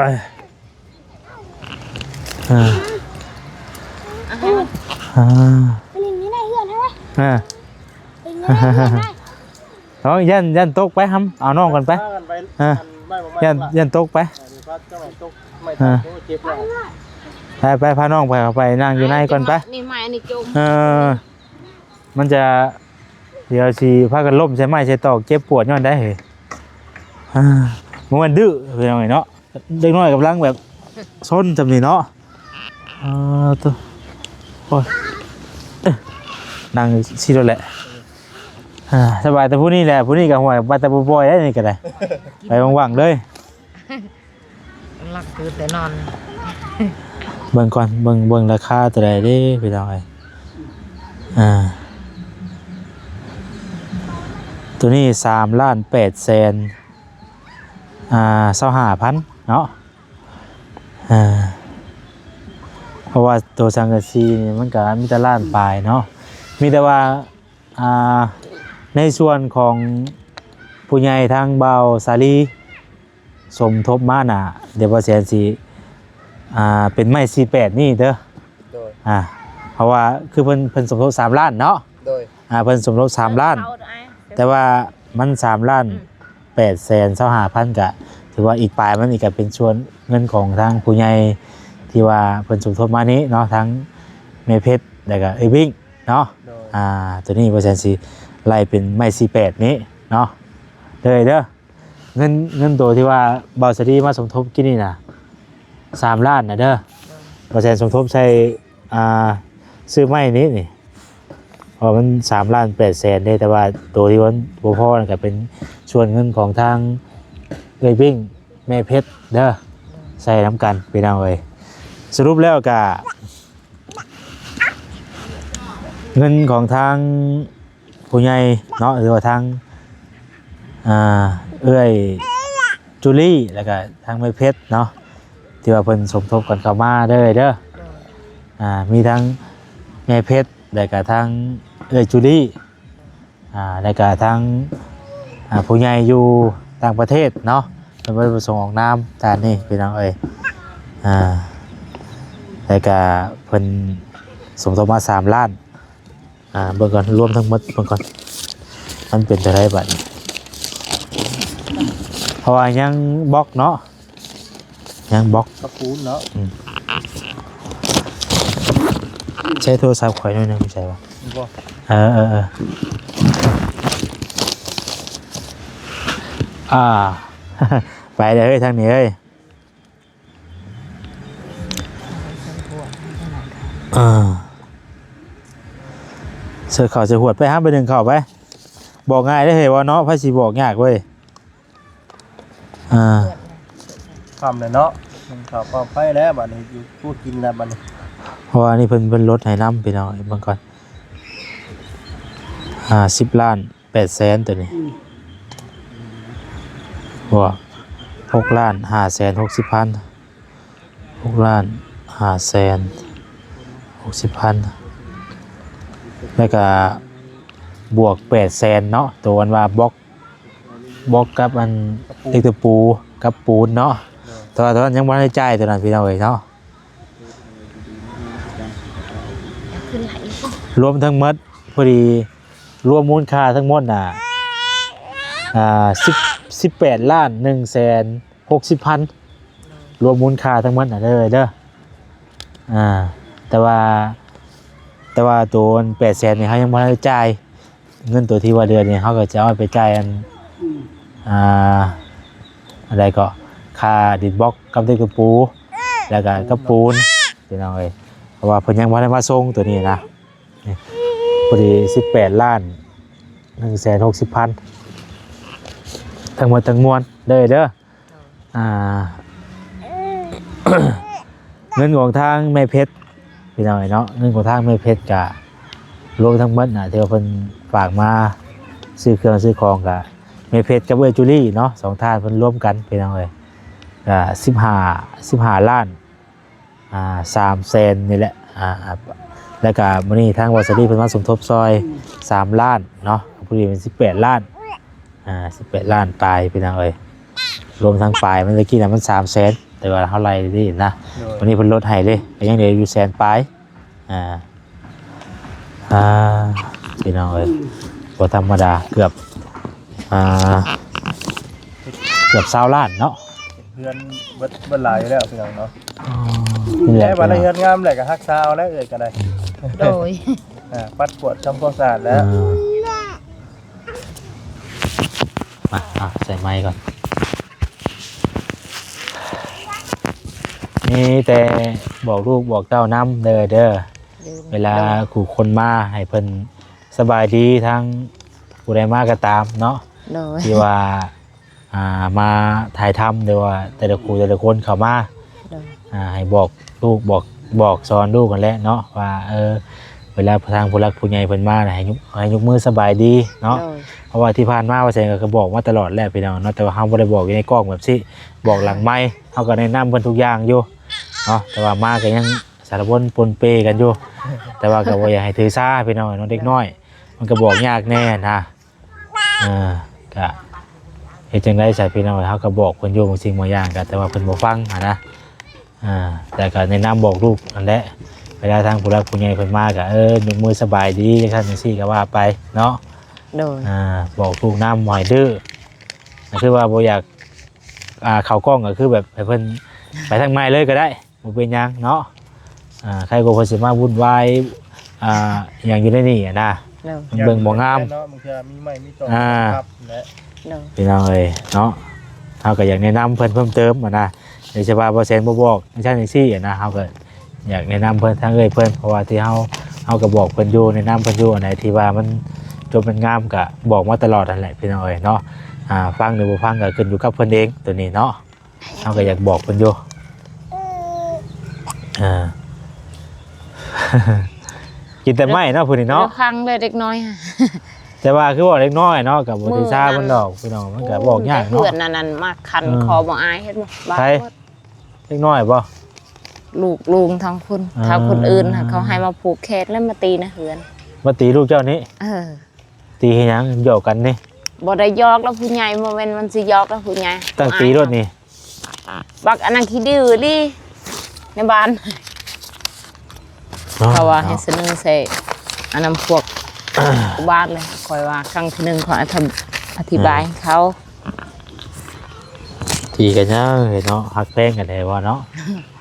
ຍ ເອີ ເອົາໃຫ້ມັນ ອ່າ ໄປຫຼິ້ນຢູ່ໃນເຮືອນຫັ້ນເວີຍ ອ່າ ໄປຫຼິ້ນຢູ່ໃນເຮືອນຫັ້ນ ເອົາ ຢ້ານ ຢ້ານຕົກໄປ ຫຳ ເອົານ້ອງກ່ອນໄປ ພາກັນໄປ ອ່າ ອັນໄມ້ບໍ່ໄມ້ ຢ້ານ ລະ ຢ້ານຕົກໄປ ເອີ ພາເຈົ້າໄມ້ຕົກ ໄມ້ຕົກ ອ່າ ໂອ້ ເຈັບແລ້ວ ໄປ ໄປ ພານ້ອງໄປ ເຂົ້າໄປນັ່ງຢູ່ໃນກ່ອນໄປ ນີ້ໄມ້ ນີ້ຈົມ ເອີ ມັນຈະ ດຽວຊິພາກັນລົ້ມໃສ່ໄມ້ໃສ່ຕອກ ເຈັບປວດຍ້ອນໃດເຮີ້ຍ ອ່າ ບໍ່ແມ່ນດື້ ພີ່ນ້ອງເອີຍເນາະ ເດັກນ້ອຍກຳລັງແບບ ຊົນຊ່ຳນີ້ເນາະ ອ່າ ໂທ້ ໂອ້ຍ ເອີ ນັ່ງຊີ້ໂລດແຫຼະ ອ່າ ສະບາຍແຕ່ຜູ້ນີ້ແຫຼະ ຜູ້ນີ້ກໍຫ່ວຍ ວ່າແຕ່ບໍ່ປ່ອຍໄດ້ນີ້ກໍໄດ້ ໄປຫວັງໆເລີຍ ຫຼັບຕື່ນແຕ່ນອນ ເບິ່ງກ່ອນ ເບິ່ງ ເບິ່ງລາຄາເທົ່າໃດເດ້ພີ່ນ້ອງເອີຍ ອ່າ ໂຕນີ້ສາມລ້ານແປດແສນ ອ່າ ຊາວຫ້າພັນເນາະ ອ່າ ເພາະວ່າໂຕສັງກະສີນີ້ມັນກະມີແຕ່ລ້ານປາຍເນາະ ມີແຕ່ວ່າ ອ່າ ໃນສ່ວນຂອງຜູ້ໃຫຍ່ທາງບ່າວສາລີ ສົມທົບມານະ ດຽວບໍ່ແສນຊິ ອ່າ ເປັນໄມ້ສີ່ແປດນີ້ເດີ ໂດຍ ອ່າ ເພາະວ່າຄືເພິ່ນ ເພິ່ນສົມທົບສາມລ້ານເນາະ ໂດຍ ອ່າ ເພິ່ນສົມທົບສາມລ້ານ ເອົາເອົາ ແຕ່ວ່າມັນສາມລ້ານ ອືມ ແປດແສນຊາວຫ້າພັນ ກະຖືວ່າອີກປາຍມັນນີ້ກະເປັນສ່ວນເງິນຂອງທາງຜູ້ໃຫຍ່ທີ່ວ່າເພິ່ນສົມທົບມານີ້ເນາະ ທາງແມ່ເພັດ ແລ້ວກະເອື້ອຍບິ້ງເນາະ ໂດຍ ອ່າ ໂຕນີ້ບໍ່ແສນຊິໄລ່ເປັນໄມ້ສີ່ແປດນີ້ເນາະ ເດີ ເດີ ເງິນ ເງິນໂຕທີ່ວ່າບ່າວສາລີມາສົມທົບກີ້ນີ້ນະ ສາມລ້ານນະເດີ ໂດຍ ບ່າວແສນສົມທົບໃສ່ ອ່າ ຊື້ໄມ້ນີ້ນີ້ ເພາະວ່າມັນສາມລ້ານແປດແສນເດ້ ແຕ່ວ່າໂຕທີ່ມັນບໍ່ພໍນັ້ນກະເປັນສ່ວນເງິນຂອງທາງເອື້ອຍບິ້ງ ແມ່ເພັດເດີ ໃສ່ນຳກັນພີ່ນ້ອງເອີຍ ສະຫຼຸບແລ້ວກະ ເງິນຂອງທາງຜູ້ໃຫຍ່ເນາະ ຫຼືວ່າທາງ ອ່າ ເອື້ອຍຈູລີ ແລ້ວກະທາງແມ່ເພັດເນາະ ທີ່ວ່າເພິ່ນສົມທົບກັນເຂົ້າມາເດີ ເດີ ໂດຍ ອ່າ ມີທັງແມ່ເພັດ ແລ້ວກະທາງເອື້ອຍຈູລີ ອ່າ ແລ້ວກະທາງ ອ່າ ຜູ້ໃຫຍ່ຢູ່ຕ່າງປະເທດເນາະ ເພິ່ນບໍ່ປະສົງອອກນາມທ່ານນີ້ພີ່ນ້ອງເອີຍ ອ່າ ແລ້ວກະເພິ່ນສົມທົບມາສາມລ້ານ ອ່າ ເບິ່ງກ່ອນ ລວມທັງໝົດເບິ່ງກ່ອນ ມັນເປັນເທົ່າໃດບາດນີ້ ເພາະວ່າຍັງບລັອກເນາະ ຍັງບລັອກ ກະປູນເນາະ ອືມ ໃຊ້ໂທລະສັບຂ້ອຍໜ້ອຍໜຶ່ງ ໃສ່ບໍ່ ບໍ່ ເອີ ເອີ ເອີ ອ່າ ໄປເດີເຮີ້ຍ ທາງນີ້ເຮີ້ຍ ອ່າ ເສີເຂົ້າເສີຫວດໄປ ຫາໄປໜຶ້ງເຂົ້າໄປ ບອກງ່າຍເດ້ເຮີ້ຍ ວ່າເນາະ ໃຜຊິບອກຍາກເວີຍ ອ່າ ຄ່ຳແລ້ວເນາະ ໜຶ້ງເຂົ້າເຂົ້າໄປແລ້ວບາດນີ້ ຢູ່ຄົວກິນແລ້ວບາດນີ້ ເພາະວ່ານີ້ເພິ່ນ ເພິ່ນລົດໃຫ້ນຳ ພີ່ນ້ອງເອີຍ ເບິ່ງກ່ອນ ອ່າ ສິບລ້ານ ແປດແສນໂຕນີ້ ອືມ ບວກຫົກລ້ານຫ້າແສນຫົກສິບພັນ ຫົກລ້ານຫ້າແສນຫົກສິບພັນ ແລ້ວກະບວກແປດແສນເນາະ ໂຕອັນວ່າບລັອກ ບລັອກກັບອັນ ກະປູ ເຫຼັກຕະປູກັບປູນເນາະ ໂດຍ ແຕ່ວ່າຕອນນັ້ນຍັງບໍ່ທັນໄດ້ຈ່າຍໂຕນັ້ນ ພີ່ນ້ອງເອີຍເນາະ ລວມທັງໝົດ ພໍດີ ລວມມູນຄ່າທັງໝົດນະ ອ່າ ສິບ ສິບແປດລ້ານໜຶ່ງແສນຫົກສິບພັນ ລວມມູນຄ່າທັງໝົດນະເດີ ເດີ ອ່າ ແຕ່ວ່າ ແຕ່ວ່າໂຕອັນແປດແສນນີ້ເຮົາຍັງບໍ່ທັນໄດ້ຈ່າຍ ເງິນໂຕທີ່ວ່າເດືອນນີ້ເຮົາກໍຈະເອົາໄປຈ່າຍອັນ ອ່າ ອັນໃດກໍ ຄ່າດິນບລັອກກັບເຫຼັກຕະປູ ແລ້ວກໍກັບປູນ ພີ່ນ້ອງເອີຍ ເພາະວ່າເພິ່ນຍັງບໍ່ໄດ້ມາສົ່ງໂຕນີ້ນະ ນີ້ ພໍດີສິບແປດລ້ານໜຶ່ງແສນຫົກສິບພັນ ທັງໝົດທັງມວນເດີ ເດີ ອ່າ ເງິນຂອງທາງແມ່ເພັດ ພີ່ນ້ອງເອີຍເນາະ ເງິນຂອງທາງແມ່ເພັດກະລວມທັງໝົດນະ ທີ່ວ່າເພິ່ນຝາກມາຊື້ເຄື່ອງຊື້ຂອງ ກະແມ່ເພັດກັບເອື້ອຍຈູລີເນາະ ສອງທ່ານເພິ່ນລວມກັນ ພີ່ນ້ອງເອີຍ ກະສິບຫ້າ ສິບຫ້າລ້ານ ອ່າ ສາມແສນນີ້ແຫຼະ ອ່າ ແລ້ວກະມື້ນີ້ທາງວາສາລີເພິ່ນມາສົມທົບຊ່ອຍສາມລ້ານເນາະ ພໍດີເປັນສິບແປດລ້ານ ອ່າ ສິບແປດລ້ານປາຍ ພີ່ນ້ອງເອີຍ ລວມທັງປາຍ ມັນຕະກີ້ນະມັນສາມແສນ ແຕ່ວ່າເຮົາໄລ່ນີ້ນະ ໂດຍ ວັນນີ້ເພິ່ນລົດໃຫ້ເລີຍ ກໍຍັງເຫຼືອຢູ່ແສນປາຍ ອ່າ ອ່າ ພີ່ນ້ອງເອີຍ ບໍ່ທຳມະດາ ເກືອບ ອ່າ ເກືອບຊາວລ້ານເນາະ ເຮືອນເບິດ ເບິດຫຼາຍຢູ່ແລ້ວ ພີ່ນ້ອງເນາະ ອໍ ນີ້ແຫຼະ ແຕ່ວ່າໃນເຮືອນງາມແຫຼະ ກໍຮັກສາເອົາແຫຼະ ເອື້ອຍກໍໄດ້ ໂດຍ ອ່າ ປັດກວາດທຳຄວາມສະອາດແລ້ວ ອ່າ ມາ ເອົາໃສ່ໄມກ່ອນ ມີແຕ່ບອກລູກບອກເຕົ້ານຳເດີ ເດີ ເວລາ ໂດຍ ຄູ່ຄົນມາໃຫ້ເພິ່ນສະບາຍດີ ທັງຜູ້ໃດມາກໍຕາມເນາະ ໂດຍ ທີ່ວ່າ ອ່າ ມາຖ່າຍທຳ ຫຼືວ່າແຕ່ລະຄູ່ແຕ່ລະຄົນເຂົ້າມາ ໂດຍ ອ່າ ໃຫ້ບອກລູກ ບອກ ບອກສອນລູກຫັ້ນແຫຼະເນາະ ວ່າ ເອີ ເວລາທາງຜູ້ຫຼັກຜູ້ໃຫຍ່ເພິ່ນມານະ ໃຫ້ຍົກ ໃຫ້ຍົກມືສະບາຍດີເນາະ ໂດຍ ເພາະວ່າທີ່ຜ່ານມາວ່າແສນກໍບອກມາຕະຫຼອດແຫຼະ ພີ່ນ້ອງເນາະ ແຕ່ວ່າເຮົາບໍ່ໄດ້ບອກຢູ່ໃນກ້ອງແບບຊີ້ ບອກຫຼັງໄມ ເຮົາກໍແນະນຳເພິ່ນທຸກຢ່າງຢູ່ເນາະ ແຕ່ວ່າມາກໍຍັງສາລະວົນປົນເປກັນຢູ່ ແຕ່ວ່າກໍບໍ່ຢາກໃຫ້ຖືສາ ພີ່ນ້ອງເນາະ ເດັກນ້ອຍມັນກໍບອກຍາກແດ່ນະ ເອີ ກະ ເຮັດຈັ່ງໃດຊະພີ່ນ້ອງເອີຍ ເຮົາກໍບອກເພິ່ນຢູ່ບາງສິ່ງບາງຢ່າງກໍ ແຕ່ວ່າເພິ່ນບໍ່ຟັງຫັ້ນນະ. ອ່າ ແຕ່ກໍແນະນຳບອກລູກຫັ້ນແຫຼະ ເວລາທາງຜູ້ຫຼັກຜູ້ໃຫຍ່ເພິ່ນມາກໍ ເອີ ຍົກມືສະບາຍດີຈັ່ງຊັ້ນຈັ່ງຊີ້ກໍວ່າໄປເນາະ. ໂດຍ ອ່າ ບອກລູກນຳ ບໍ່ໃຫ້ດື້ ກໍຄືວ່າບໍ່ຢາກ ອ່າ ເຂົ້າກ້ອງ ກໍຄືແບບໃຫ້ເພິ່ນໄປທາງໃໝ່ເລີຍກໍໄດ້ ບໍ່ເປັນຫຍັງເນາະ. ອ່າ ໃຄກວ່າເພິ່ນຊິມາວຸ່ນວາຍ ອ່າ ຫຍັງຢູ່ໃນນີ້ຫັ້ນນະ ໂດຍ ມັນເບິ່ງບໍ່ງາມເນາະ. ບາງເທື່ອມີໄມ້ມີຕອກ ອ່າ ທັບແຫຼະ ໂດຍ ພີ່ນ້ອງເອີຍເນາະ. ເຮົາກໍຢາກແນະນຳເພິ່ນເພີ່ມເຕີມຫັ້ນນະ ໂດຍສະເພາະວ່າບໍ່ແຊນບໍ່ບອກຈັ່ງຊັ້ນຈັ່ງຊີ້ຫັ້ນນະ ເຮົາກໍຢາກແນະນຳເພິ່ນ ທາງເອື້ອຍເພິ່ນ ເພາະວ່າທີ່ເຮົາ ເຮົາກໍບອກເພິ່ນຢູ່ ແນະນຳເພິ່ນຢູ່ ອັນໃດທີ່ວ່າມັນຈົບມັນງາມກໍບອກມາຕະຫຼອດຫັ້ນແຫຼະ ພີ່ນ້ອງເອີຍເນາະ. ອ່າ ຟັງຫຼືບໍ່ຟັງກໍຂຶ້ນຢູ່ກັບເພິ່ນເອງ ໂຕນີ້ເນາະ. ເຮົາກໍຢາກບອກເພິ່ນຢູ່ ອ່າ ກິນແຕ່ໄມ້ເນາະ ຜູ້ນີ້ເນາະ ເອົາຄັງເລີຍເດັກນ້ອຍ. ແຕ່ວ່າຄືວ່າເດັກນ້ອຍເນາະ ກໍບໍ່ຖືຊາເພິ່ນດອກ ພີ່ນ້ອງ ມັນກໍບອກຍາກເນາະ. ໂອ້ຍ ເຮືອນນັ້ນ ອັນມາຂັນ ເອີ ຄໍບໍ່ອາຍ ເຫັນບໍ່? ໃຜ? ເດັກນ້ອຍບໍ່? ລູກລຸງທາງພຸ້ນ ອ່າ ທາງຄົນອື່ນຫັ້ນ ເຂົາໃຫ້ມາຜູກແຂນ ແລ້ວມາຕີໃນເຮືອນ. ມາຕີລູກເຈົ້ານີ້? ເອີ. ຕີເຮັດຫຍັງ? ຫຍອກກັນນີ້? ບໍ່ໄດ້ຫຍອກແລ້ວ ຜູ້ໃຫຍ່ ບໍ່ແມ່ນມັນຊິຫຍອກແລ້ວ ຜູ້ໃຫຍ່. ຕັ້ງຕີໂລດນີ້. ບັກອັນນັ້ນຂີ້ດື້ອີ່ຫຼີໃນບ້ານ ເນາະ ເຂົາວ່າໃຫ້ສະເໜີໃສ່ອັນນຳພວກບ້ານເລີຍ. ຂ້ອຍວ່າຄັ້ງທີໜຶ່ງ ຂ້ອຍອະທິ ອະທິບາຍໃຫ້ເຂົາ. ຕີກັນຫຍັງເນາະ ຮັກແພງກັນແທ້ວ່າເນາະ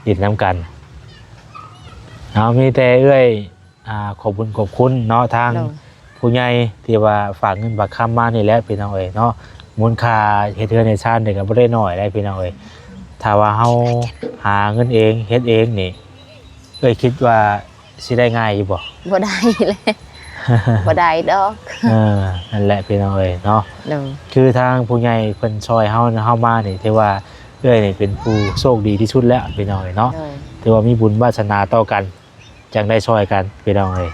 ຫຼິ້ນນຳກັນ. ເອົາ ມີແຕ່ເອື້ອຍ ອ່າ ຂອບບຸນຂອບຄຸນເນາະ ທາງ ໂດຍ ຜູ້ໃຫຍ່ທີ່ວ່າຝາກເງິນຝາກຄຳມານີ້ແຫຼະ ພີ່ນ້ອງເອີຍເນາະ. ມູນຄ່າເຮັດເຮືອນເຮັດຊານນີ້ກໍບໍ່ໄດ້ໜ້ອຍເດ້ ພີ່ນ້ອງເອີຍ. ຖ້າວ່າເຮົາຫາເງິນເອງເຮັດເອງນີ້ ເອື້ອຍຄິດວ່າຊິໄດ້ງ່າຍຢູ່ບໍ່? ບໍ່ໄດ້ແຫຼະ ບໍ່ໄດ້ດອກ. ເອີ ນັ້ນແຫຼະ ພີ່ນ້ອງເອີຍເນາະ. ໂດຍ ຄືທາງຜູ້ໃຫຍ່ເພິ່ນຊ່ອຍເຮົາ ເຮົາມານີ້ ຖືວ່າເອື້ອຍນີ້ເປັນຜູ້ໂຊກດີທີ່ສຸດແລ້ວ ພີ່ນ້ອງເອີຍເນາະ. ໂດຍ ຖືວ່າມີບຸນວາສະໜາຕໍ່ກັນ ຈັ່ງໄດ້ຊ່ອຍກັນ ພີ່ນ້ອງເອີຍ.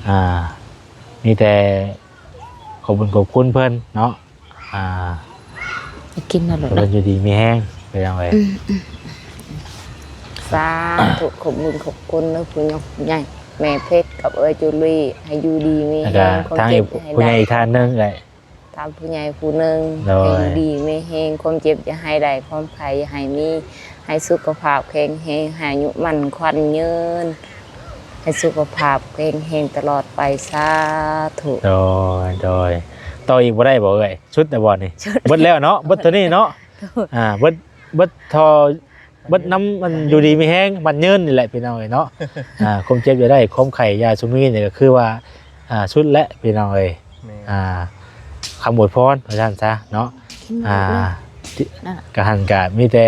ອ່າ ມີແຕ່ຂອບບຸນຂອບຄຸນເພິ່ນເນາະ. ອ່າ ກິນເອົາໂລດ ໃຫ້ເພິ່ນຢູ່ດີມີແຮງ ພີ່ນ້ອງເອີຍ. ອືມ ສາທຸ ຂອບບຸນຂອບຄຸນເດີ ຜູ້ໃຫຍ່ ແມ່ເພັດກັບເອື້ອຍຈູລີ ໃຫ້ຢູ່ດີມີແຮງ ແລ້ວກໍທາງຜູ້ໃຫຍ່ອີກທ່ານໜຶ່ງເອື້ອຍ ທ່ານຜູ້ໃຫຍ່ຜູ້ໜຶ່ງ ໂດຍ ໃຫ້ຢູ່ດີມີແຮງ ຄວາມເຈັບຢ່າໃຫ້ໄດ້ ຄວາມໄຂ້ຢ່າໃຫ້ມີ ໃຫ້ສຸຂະພາບແຂງແຮງ ໃຫ້ອາຍຸໝັ້ນຂວັນຍືນ ໃຫ້ສຸຂະພາບແຂງແຮງຕະຫຼອດໄປ ສາທຸ. ໂດຍ ໂດຍ ຕໍ່ອີກບໍ່ໄດ້ບໍ່ເອື້ອຍ? ສຸດແລ້ວບໍ່ນີ້? ສຸດ ເບິດແລ້ວເນາະ ເບິດເທົ່ານີ້ເນາະ. ໂດຍ ອ່າ ເບິດ ເບິດທໍ່ ເບິດນຳມັນຢູ່ດີມີແຮງໝັ້ນຍືນນີ້ແຫຼະ ພີ່ນ້ອງເອີຍເນາະ. ອ່າ ຄວາມເຈັບຢ່າໄດ້ ຄວາມໄຂ້ຢ່າຊຸມີ ນີ້ກໍຄືວ່າ ອ່າ ສຸດແລ້ວ ພີ່ນ້ອງເອີຍ. ແມ່ນ ອ່າ ຄຳອວຍພອນວ່າຊັ້ນຊະເນາະ. ອ່າ ກໍຫັ້ນກໍມີແຕ່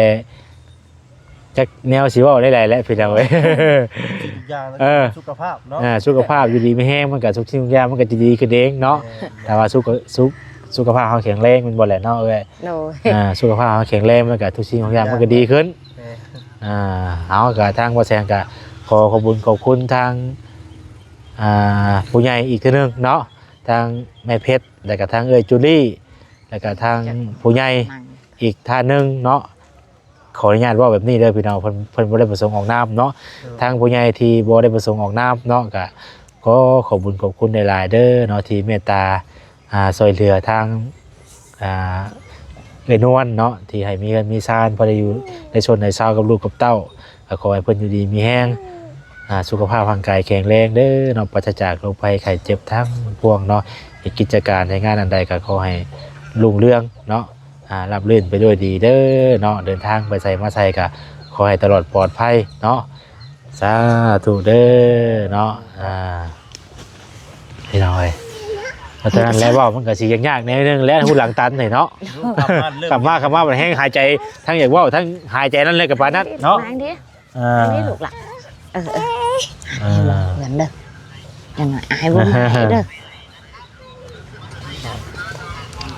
ຈັກແນວຊິເວົ້າໄດ້ຫຼາຍແຫຼະ ພີ່ນ້ອງເອີຍ. ທຸກສິ່ງທຸກຢ່າງ ເອີ ສຸຂະພາບເນາະ ອ່າ ສຸຂະພາບຢູ່ດີມີແຮງ ມັນກໍທຸກສິ່ງທຸກຢ່າງມັນກໍຈະດີຂຶ້ນເອງເນາະ. ແມ່ນ ຖ້າວ່າສຸຂະ ສຸ ສຸຂະພາບເຮົາແຂງແຮງ ແມ່ນບໍ່ແຫຼະເນາະເອື້ອຍ? ໂດຍ ອ່າ ສຸຂະພາບເຮົາແຂງແຮງ ມັນກໍທຸກສິ່ງທຸກຢ່າງມັນກໍດີຂຶ້ນ. ແມ່ນ ອ່າ ເຮົາກໍທາງບໍ່ແຊງກໍຂໍຂອບບຸນຂອບຄຸນທາງ ອ່າ ຜູ້ໃຫຍ່ອີກເທື່ອໜຶ່ງເນາະ ທາງແມ່ເພັດ ແລ້ວກໍທາງເອື້ອຍຈູລີ ແລ້ວກໍທາງຜູ້ໃຫຍ່ອີກທ່ານໜຶ່ງເນາະ. ຂໍອະນຸຍາດເວົ້າແບບນີ້ເດີພີ່ນ້ອງ ເພິ່ນ ເພິ່ນບໍ່ໄດ້ປະສົງອອກນາມເນາະ. ໂດຍ ທາງຜູ້ໃຫຍ່ທີ່ບໍ່ໄດ້ປະສົງອອກນາມເນາະ ກະຂໍຂອບບຸນຂອບຄຸນຫຼາຍໆເດີເນາະ ທີ່ເມດຕາ ອ່າ ຊ່ວຍເຫຼືອທາງ ອ່າ ເອື້ອຍນວນເນາະ ທີ່ໃຫ້ມີເຮືອນມີຊານ ພໍໄດ້ຢູ່ໄດ້ຊົນໄດ້ເຊົາກັບລູກກັບເຕົ້າ. ກໍຂໍໃຫ້ເພິ່ນຢູ່ດີມີແຮງ ອ່າ ສຸຂະພາບຮ່າງກາຍແຂງແຮງເດີເນາະ ປາສະຈາກໂລກໄພໄຂ້ເຈັບທັງປວງເນາະ. ເຮັດກິດຈະການໃນງານອັນໃດກໍຂໍໃຫ້ລຸ່ງເຮືອງເນາະ ອ່າ ລາບລື່ນໄປດ້ວຍດີເດີເນາະ. ເດີນທາງໄປໃສມາໃສກໍຂໍໃຫ້ຕະຫຼອດປອດໄພເນາະ ສາທຸເດີເນາະ. ອ່າ ພີ່ນ້ອງເອີຍ ເພາະສະນັ້ນແລ້ວເວົ້າມັນກໍຊິຍາກໆແນວໜຶ່ງແຫຼະ ຫູຫຼັງຕັນນີ້ເນາະ. ກັບມາ ກັບມາ ບັດແຮງຫາຍໃຈ ທັງຢາກເວົ້າ ທັງຫາຍໃຈນັ້ນແຫຼະ ກໍປານນັ້ນເນາະ. ອ່າ ອັນນີ້ລູກຫຼານ ເອີ ເອີ ເອີ ເອີ ເພື່ອນເດີ ຢ່າງນ້ອຍອາຍບໍ່ອາຍເດີ.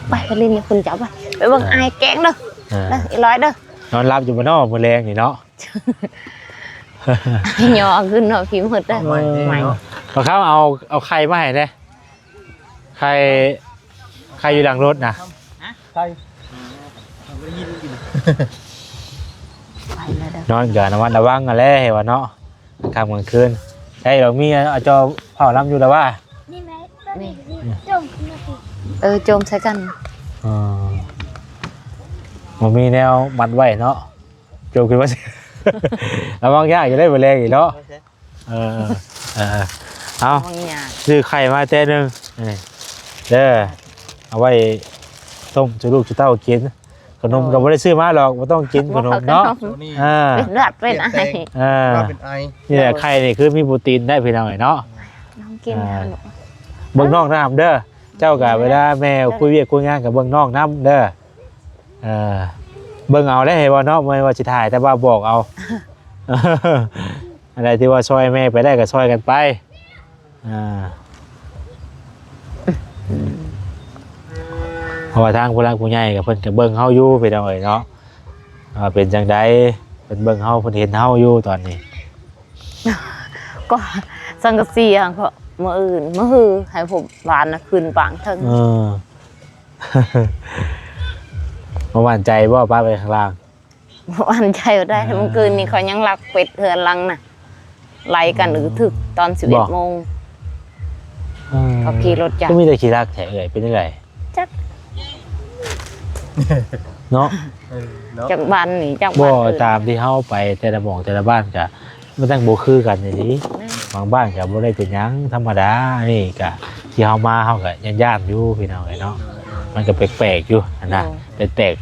ໄປໄປຫຼິ້ນກັບຄຸນເຈົ້າໄປ ໄປເບິ່ງ ອ່າ ອາຍແກ້ງເດີ. ອ່າ ເດີ ອີຫຼອຍເດີ. ນອນຫຼັບຢູ່ບໍ່ນໍມື້ແລງນີ້ເນາະ? ຍໍຂຶ້ນເນາະ ພີ່ໝົດເດີ. ເອົາໃໝ່ເນາະ ມາເຂົາເອົາ ເອົາໄຂ່ມາໃຫ້ແດ່. ໄຂ່ ໄຂ່ຢູ່ຫຼັງລົດນະ ໄຂ່ ໄປແລ້ວເດີ. ນອນກໍລະມັດລະວັງຫັ້ນແຫຼະ ໃຫ້ວ່າເນາະ ກາງຄ່ຳກາງຄືນ. ໄດ້ດອກ ມີເອົາຈໍເຜົານຳຢູ່ລະວ່າ ນີ້ແມ່ ນີ້ ໂຈມຂຶ້ນມາສິ. ເອີ ໂຈມໃສ່ກັນ. ອໍ ບໍ່ມີແນວມັດໄວ້ເນາະ. ໂຈກຂຶ້ນມາ ລະວັງຍາກຢູ່ເດ້ມື້ແລງນີ້ເນາະ. ເອີ ເອີ ເອົາ ວາງຍາ ຊື້ໄຂ່ມາແຕ່ໜຶ່ງ ເອີ ເດີ ເອົາໄວ້ຕົ້ມສູ່ລູກສູ່ເຕົ້າກິນ. ຂະໜົມກໍບໍ່ໄດ້ຊື້ມາດອກ ບໍ່ຕ້ອງກິນຂະໜົມເນາະ. ເອີ ເປັນຫວັດເປັນໄອ ເອີ ເປັນໄອ. ນີ້ແຫຼະ ໄຂ່ນີ້ຄືມີໂປຣຕີນໄດ້ພີ່ນ້ອງເອີຍເນາະ. ນ້ອງກິນ ເອີ ຂະໜົມ ເບິ່ງນ້ອງນຳເດີ. ເຈົ້າກໍເວລາແມ່ຄຸຍວຽກຄຸຍງານກໍເບິ່ງນ້ອງນຳເດີ. ເອີ ເບິ່ງເອົາເດ້ ເຫັນບໍ່ເນາະ ບໍ່ແມ່ນວ່າຊິຖ່າຍ ແຕ່ວ່າບອກເອົາ ອັນໃດທີ່ວ່າຊ່ອຍແມ່ໄປໄດ້ກໍຊ່ອຍກັນໄປ. ອ່າ ເພາະວ່າທາງຜູ້ຫຼັກຜູ້ໃຫຍ່ກໍເພິ່ນກໍເບິ່ງເຮົາຢູ່ພີ່ນ້ອງເອີຍເນາະ ວ່າເປັນຈັ່ງໃດ ເພິ່ນເບິ່ງເຮົາ ເພິ່ນເຫັນເຮົາຢູ່ຕອນນີ້. ກໍສັງກະສີຫັ້ນກໍມື້ອື່ນ ມື້ຮື ໃຫ້ພວກຫຼານນະຂຶ້ນປາງເທິງ. ເອີ ບໍ່ໝັ້ນໃຈບໍ່ ປະໄວ້ຂ້າງລ່າງ? ບໍ່ໝັ້ນໃຈບໍ່ໄດ້. ອ່າ ມື້ຄືນນີ້ຂ້ອຍຍັງລັກເປັດເຮືອນຫຼັງນະ ໄລ່ກັນ ອືມ ອຶກທຶກຕອນສິບເອັດ ບໍ່ ໂມງ. ເອີ ເຂົາຂີ່ລົດຈັກ ຄືມີແຕ່ຂີ້ລັກແທ້ເອື້ອຍ ເປັນຈັ່ງໃດ? ຈັກ ເນາະ ເອີ ເນາະ ຈັກບ້ານນີ້ ຈັກ ບໍ່ ບ້ານອື່ນ ຕາມທີ່ເຮົາໄປແຕ່ລະໝ່ອງແຕ່ລະບ້ານກະ ມັນຈັ່ງບໍ່ຄືກັນອີ່ຫຼີ. ແມ່ນ ບາງບ້ານກໍບໍ່ໄດ້ເປັນຫຍັງ ທຳມະດາ. ອັນນີ້ກໍທີ່ເຮົາມາ ເຮົາກໍຢ້ານໆຢູ່ພີ່ນ້ອງເອີຍເນາະ. ມັນກໍແປກໆຢູ່ຫັ້ນນະ ໂດຍ ແປກ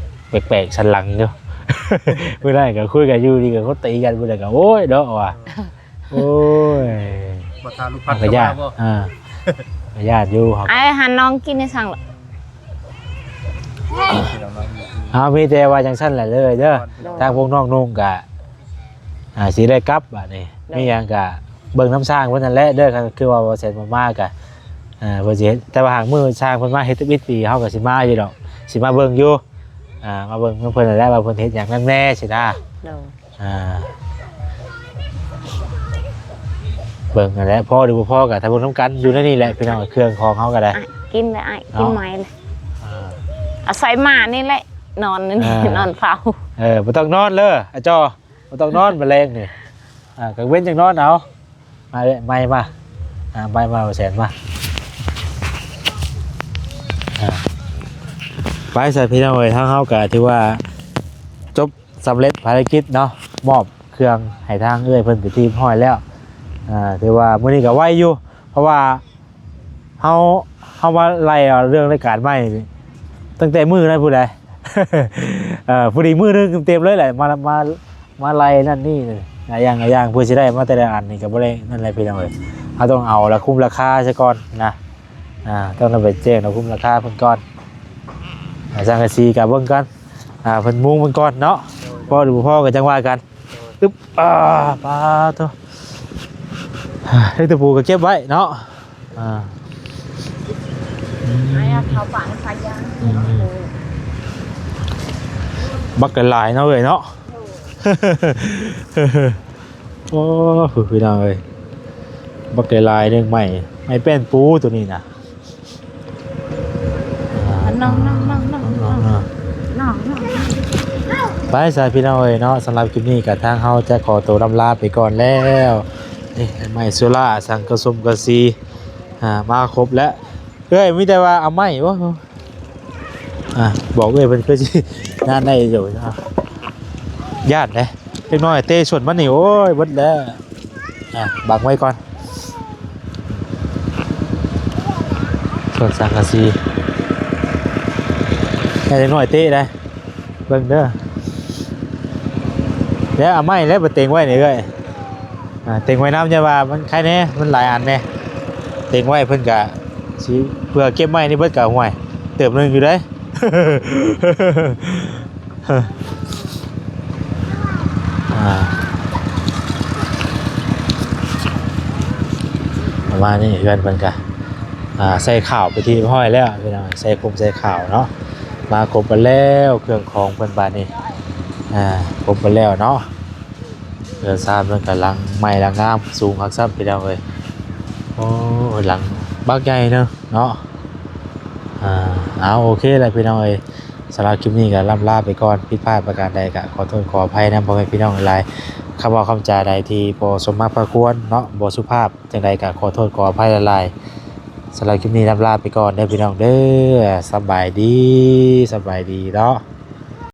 ໆ ແປກໆ ສັນຫຼັງຢູ່. ມື້ນັ້ນກໍຄຸຍກັນຢູ່ດີ ກໍເຂົາຕີກັນ ມື້ນັ້ນກໍ ໂອ້ຍເນາະວ່າ ໂອ້ຍ ບໍ່ທາລູກພັດ ກໍຢ້ານ ເຂົ້າມາບໍ່? ເອີ ກໍຢ້ານຢູ່. ອ້າຍ ຫານ້ອງກິນໄດ້ສັງລະ? ເອົາ ມີແຕ່ວ່າຈັ່ງຊັ້ນແຫຼະເລີຍເດີ. ໂດຍ ທາງພວກນ້ອງນຸ່ງກະ ອ່າ ຊິໄດ້ກັບບາດນີ້. ໂດຍ ມີຫຍັງກະເບິ່ງນຳຊ່າງເພິ່ນນັ້ນແຫຼະເດີ. ຄັນຄືວ່າບໍ່ແຊນບໍ່ມາກະ ເອີ ເພິ່ນຊິເຮັດ ແຕ່ວ່າຫາກມື້ຊ່າງເພິ່ນມາເຮັດທຳອິດປີ ເຮົາກະຊິມາຢູ່ດອກ ຊິມາເບິ່ງຢູ່. ອ່າ ມາເບິ່ງນຳເພິ່ນນັ້ນແຫຼະວ່າເພິ່ນເຮັດຫຍັງນຳແດ່ຊີ້ນະ. ໂດຍ ອ່າ ເບິ່ງຫັ້ນແຫຼະ ພໍຫຼືບໍ່ພໍກະຖ້າເບິ່ງນຳກັນ. ຢູ່ໃນນີ້ແຫຼະພີ່ນ້ອງ ເຄື່ອງຂອງເຮົາກະໄດ້. ອ້າຍ ກິນເລີຍອ້າຍ ເນາະ ກິນໃໝ່ເລີຍ. ອ່າ ອາໄສໝານີ້ແຫຼະ ນອນນີ້ ອ່າ ນອນເຝົ້າ. ເອີ ບໍ່ຕ້ອງນອນເລີ ອາຈໍ ບໍ່ຕ້ອງນອນມື້ແລງນີ້. ອ່າ ກາງເວັນຈັ່ງນອນເອົາ. ມາເອື້ອຍ ໄມ້ມາ ອ່າ ໄມ້ມາ ບໍ່ແຊນມາ. ອ່າ ໄປຊະພີ່ນ້ອງເອີຍ ທາງເຮົາກະຖືວ່າຈົບສຳເລັດພາລະກິດເນາະ ມອບເຄື່ອງໃຫ້ທາງເອື້ອຍເພິ່ນເປັນທີ່ຮຽບຮ້ອຍແລ້ວ. ອ່າ ຖືວ່າມື້ນີ້ກໍໄວຢູ່ ເພາະວ່າເຮົາ ເຮົາມາໄລ່ເອົາເລື່ອງລາຍການໃໝ່ຕັ້ງແຕ່ມື້ນັ້ນພຸ້ນໃດ. ເອີ ພໍດີມື້ໜຶ່ງເຕັມໆເລີຍແຫຼະ ມາ ມາ ມາໄລ່ນັ້ນນີ້ ຫຼາຍຢ່າງ ຫຼາຍຢ່າງ ເພື່ອຊິໄດ້ມາແຕ່ລະອັນນີ້ກໍບໍ່ໄດ້ນັ້ນແຫຼະພີ່ນ້ອງເອີຍ. ເຮົາຕ້ອງເອົາລະຄຸມລາຄາຊະກ່ອນນະ. ອ່າ ຕ້ອງໄດ້ໄປແຈ້ງລະຄຸມລາຄາເພິ່ນກ່ອນ. ອ່າ ສັງກະສີກໍເບິ່ງກ່ອນ ອ່າ ເພິ່ນມຸງເບິ່ງກ່ອນເນາະ. ໂດຍ ພໍຫຼືບໍ່ພໍກໍຈັ່ງວ່າກັນ. ໂດຍ ອຶບ ອ່າ ປາໂທ ເຮັດຕະປູກໍເກັບໄວ້ເນາະ. ອ່າ ອືມ ເອົາເຂົ້າປາກໃສ່ຢາງ ອືມ ບັກຫຼາຍເນາະເອື້ອຍເນາະ. ໂອ້ ພີ່ນ້ອງເອີຍ ບັກຫຼາຍໆ ເລື່ອງໄມ້ ໄມ້ແປ້ນປູໂຕນີ້ນະ. ອ່າ ນ້ອງໆ ນ້ອງໆ ນ້ອງໆ ໄປຊະພີ່ນ້ອງເອີຍເນາະ. ສຳລັບຄລິບນີ້ກໍທາງເຮົາຈະຂໍໂຕລ່ຳລາໄປກ່ອນແລ້ວ. ນີ້ ໄມ້ໂຊລາ ສັງກະສົມກະສີ ອ່າ ມາຄົບແລ້ວ. ເອື້ອຍ ມີແຕ່ວ່າເອົາໄມ້ບໍ່? ອ່າ ບອກເອື້ອຍເພິ່ນຄືຊິງານໄດ້ຢູ່ເນາະ. ຢ້ານເດ້ ເດັກນ້ອຍເຕະຊົນມັນນີ້ ໂອ້ຍ ເບິດແລ້ວ. ອ່າ ບັງໄວ້ກ່ອນ ສ່ວນສັງກະສີ ໃຫ້ເດັກນ້ອຍເຕະໄດ້ ເບິ່ງເດີ. ແລ້ວເອົາໄມ້ແລ້ວໄປເຕັງໄວ້ນີ້ເອື້ອຍ. ອ່າ ເຕັງໄວ້ນຳ ຢ່າວ່າມັນໄຄແດ່ ມັນຫຼາຍອັນແດ່ ເຕັງໄວ້ເພິ່ນກະຊິເພື່ອເກັບໄມ້ນີ້ເບິດກະ ຫ້ວຍ ເຕີບໜຶ່ງຢູ່ເດ້. ອ່າ ປະມານນີ້ ເຮືອນເພິ່ນກະ ອ່າ ໃສ່ຂາວເປັນທີ່ຮຽບຮ້ອຍແລ້ວພີ່ນ້ອງ ໃສ່ຄົມໃສ່ຂາວເນາະ. ມາຄົບເບິດແລ້ວ ເຄື່ອງຂອງເພິ່ນບາດນີ້ ອ່າ ຄົບເບິດແລ້ວເນາະ. ເຮືອນຊານເພິ່ນກະຫຼັງໃໝ່ຫຼັງງາມ ສູງຄັກຊ້ຳພີ່ນ້ອງເອີຍ. ໂອ້ ຫຼັງບັກໃຫຍ່ເນາະ ເນາະ. ອ່າ ເອົາ ໂອເຄແຫຼະພີ່ນ້ອງເອີຍ ສຳລັບຄລິບນີ້ກໍລ່ຳລາໄປກ່ອນ. ຜິດພາດປະການໃດກໍຂໍໂທດຂໍອະໄພນຳພໍ່ແມ່ພີ່ນ້ອງຫຼາຍໆ. ຄຳເວົ້າຄຳຈາໃດທີ່ບໍ່ສົມມາພາຄວນເນາະ ບໍ່ສຸພາບຈັ່ງໃດກໍຂໍໂທດຂໍອະໄພຫຼາຍໆ. ສຳລັບຄລິບນີ້ລ່ຳລາໄປກ່ອນເດີພີ່ນ້ອງເດີ. ສະບາຍດີ ສະບາຍດີເນາະ.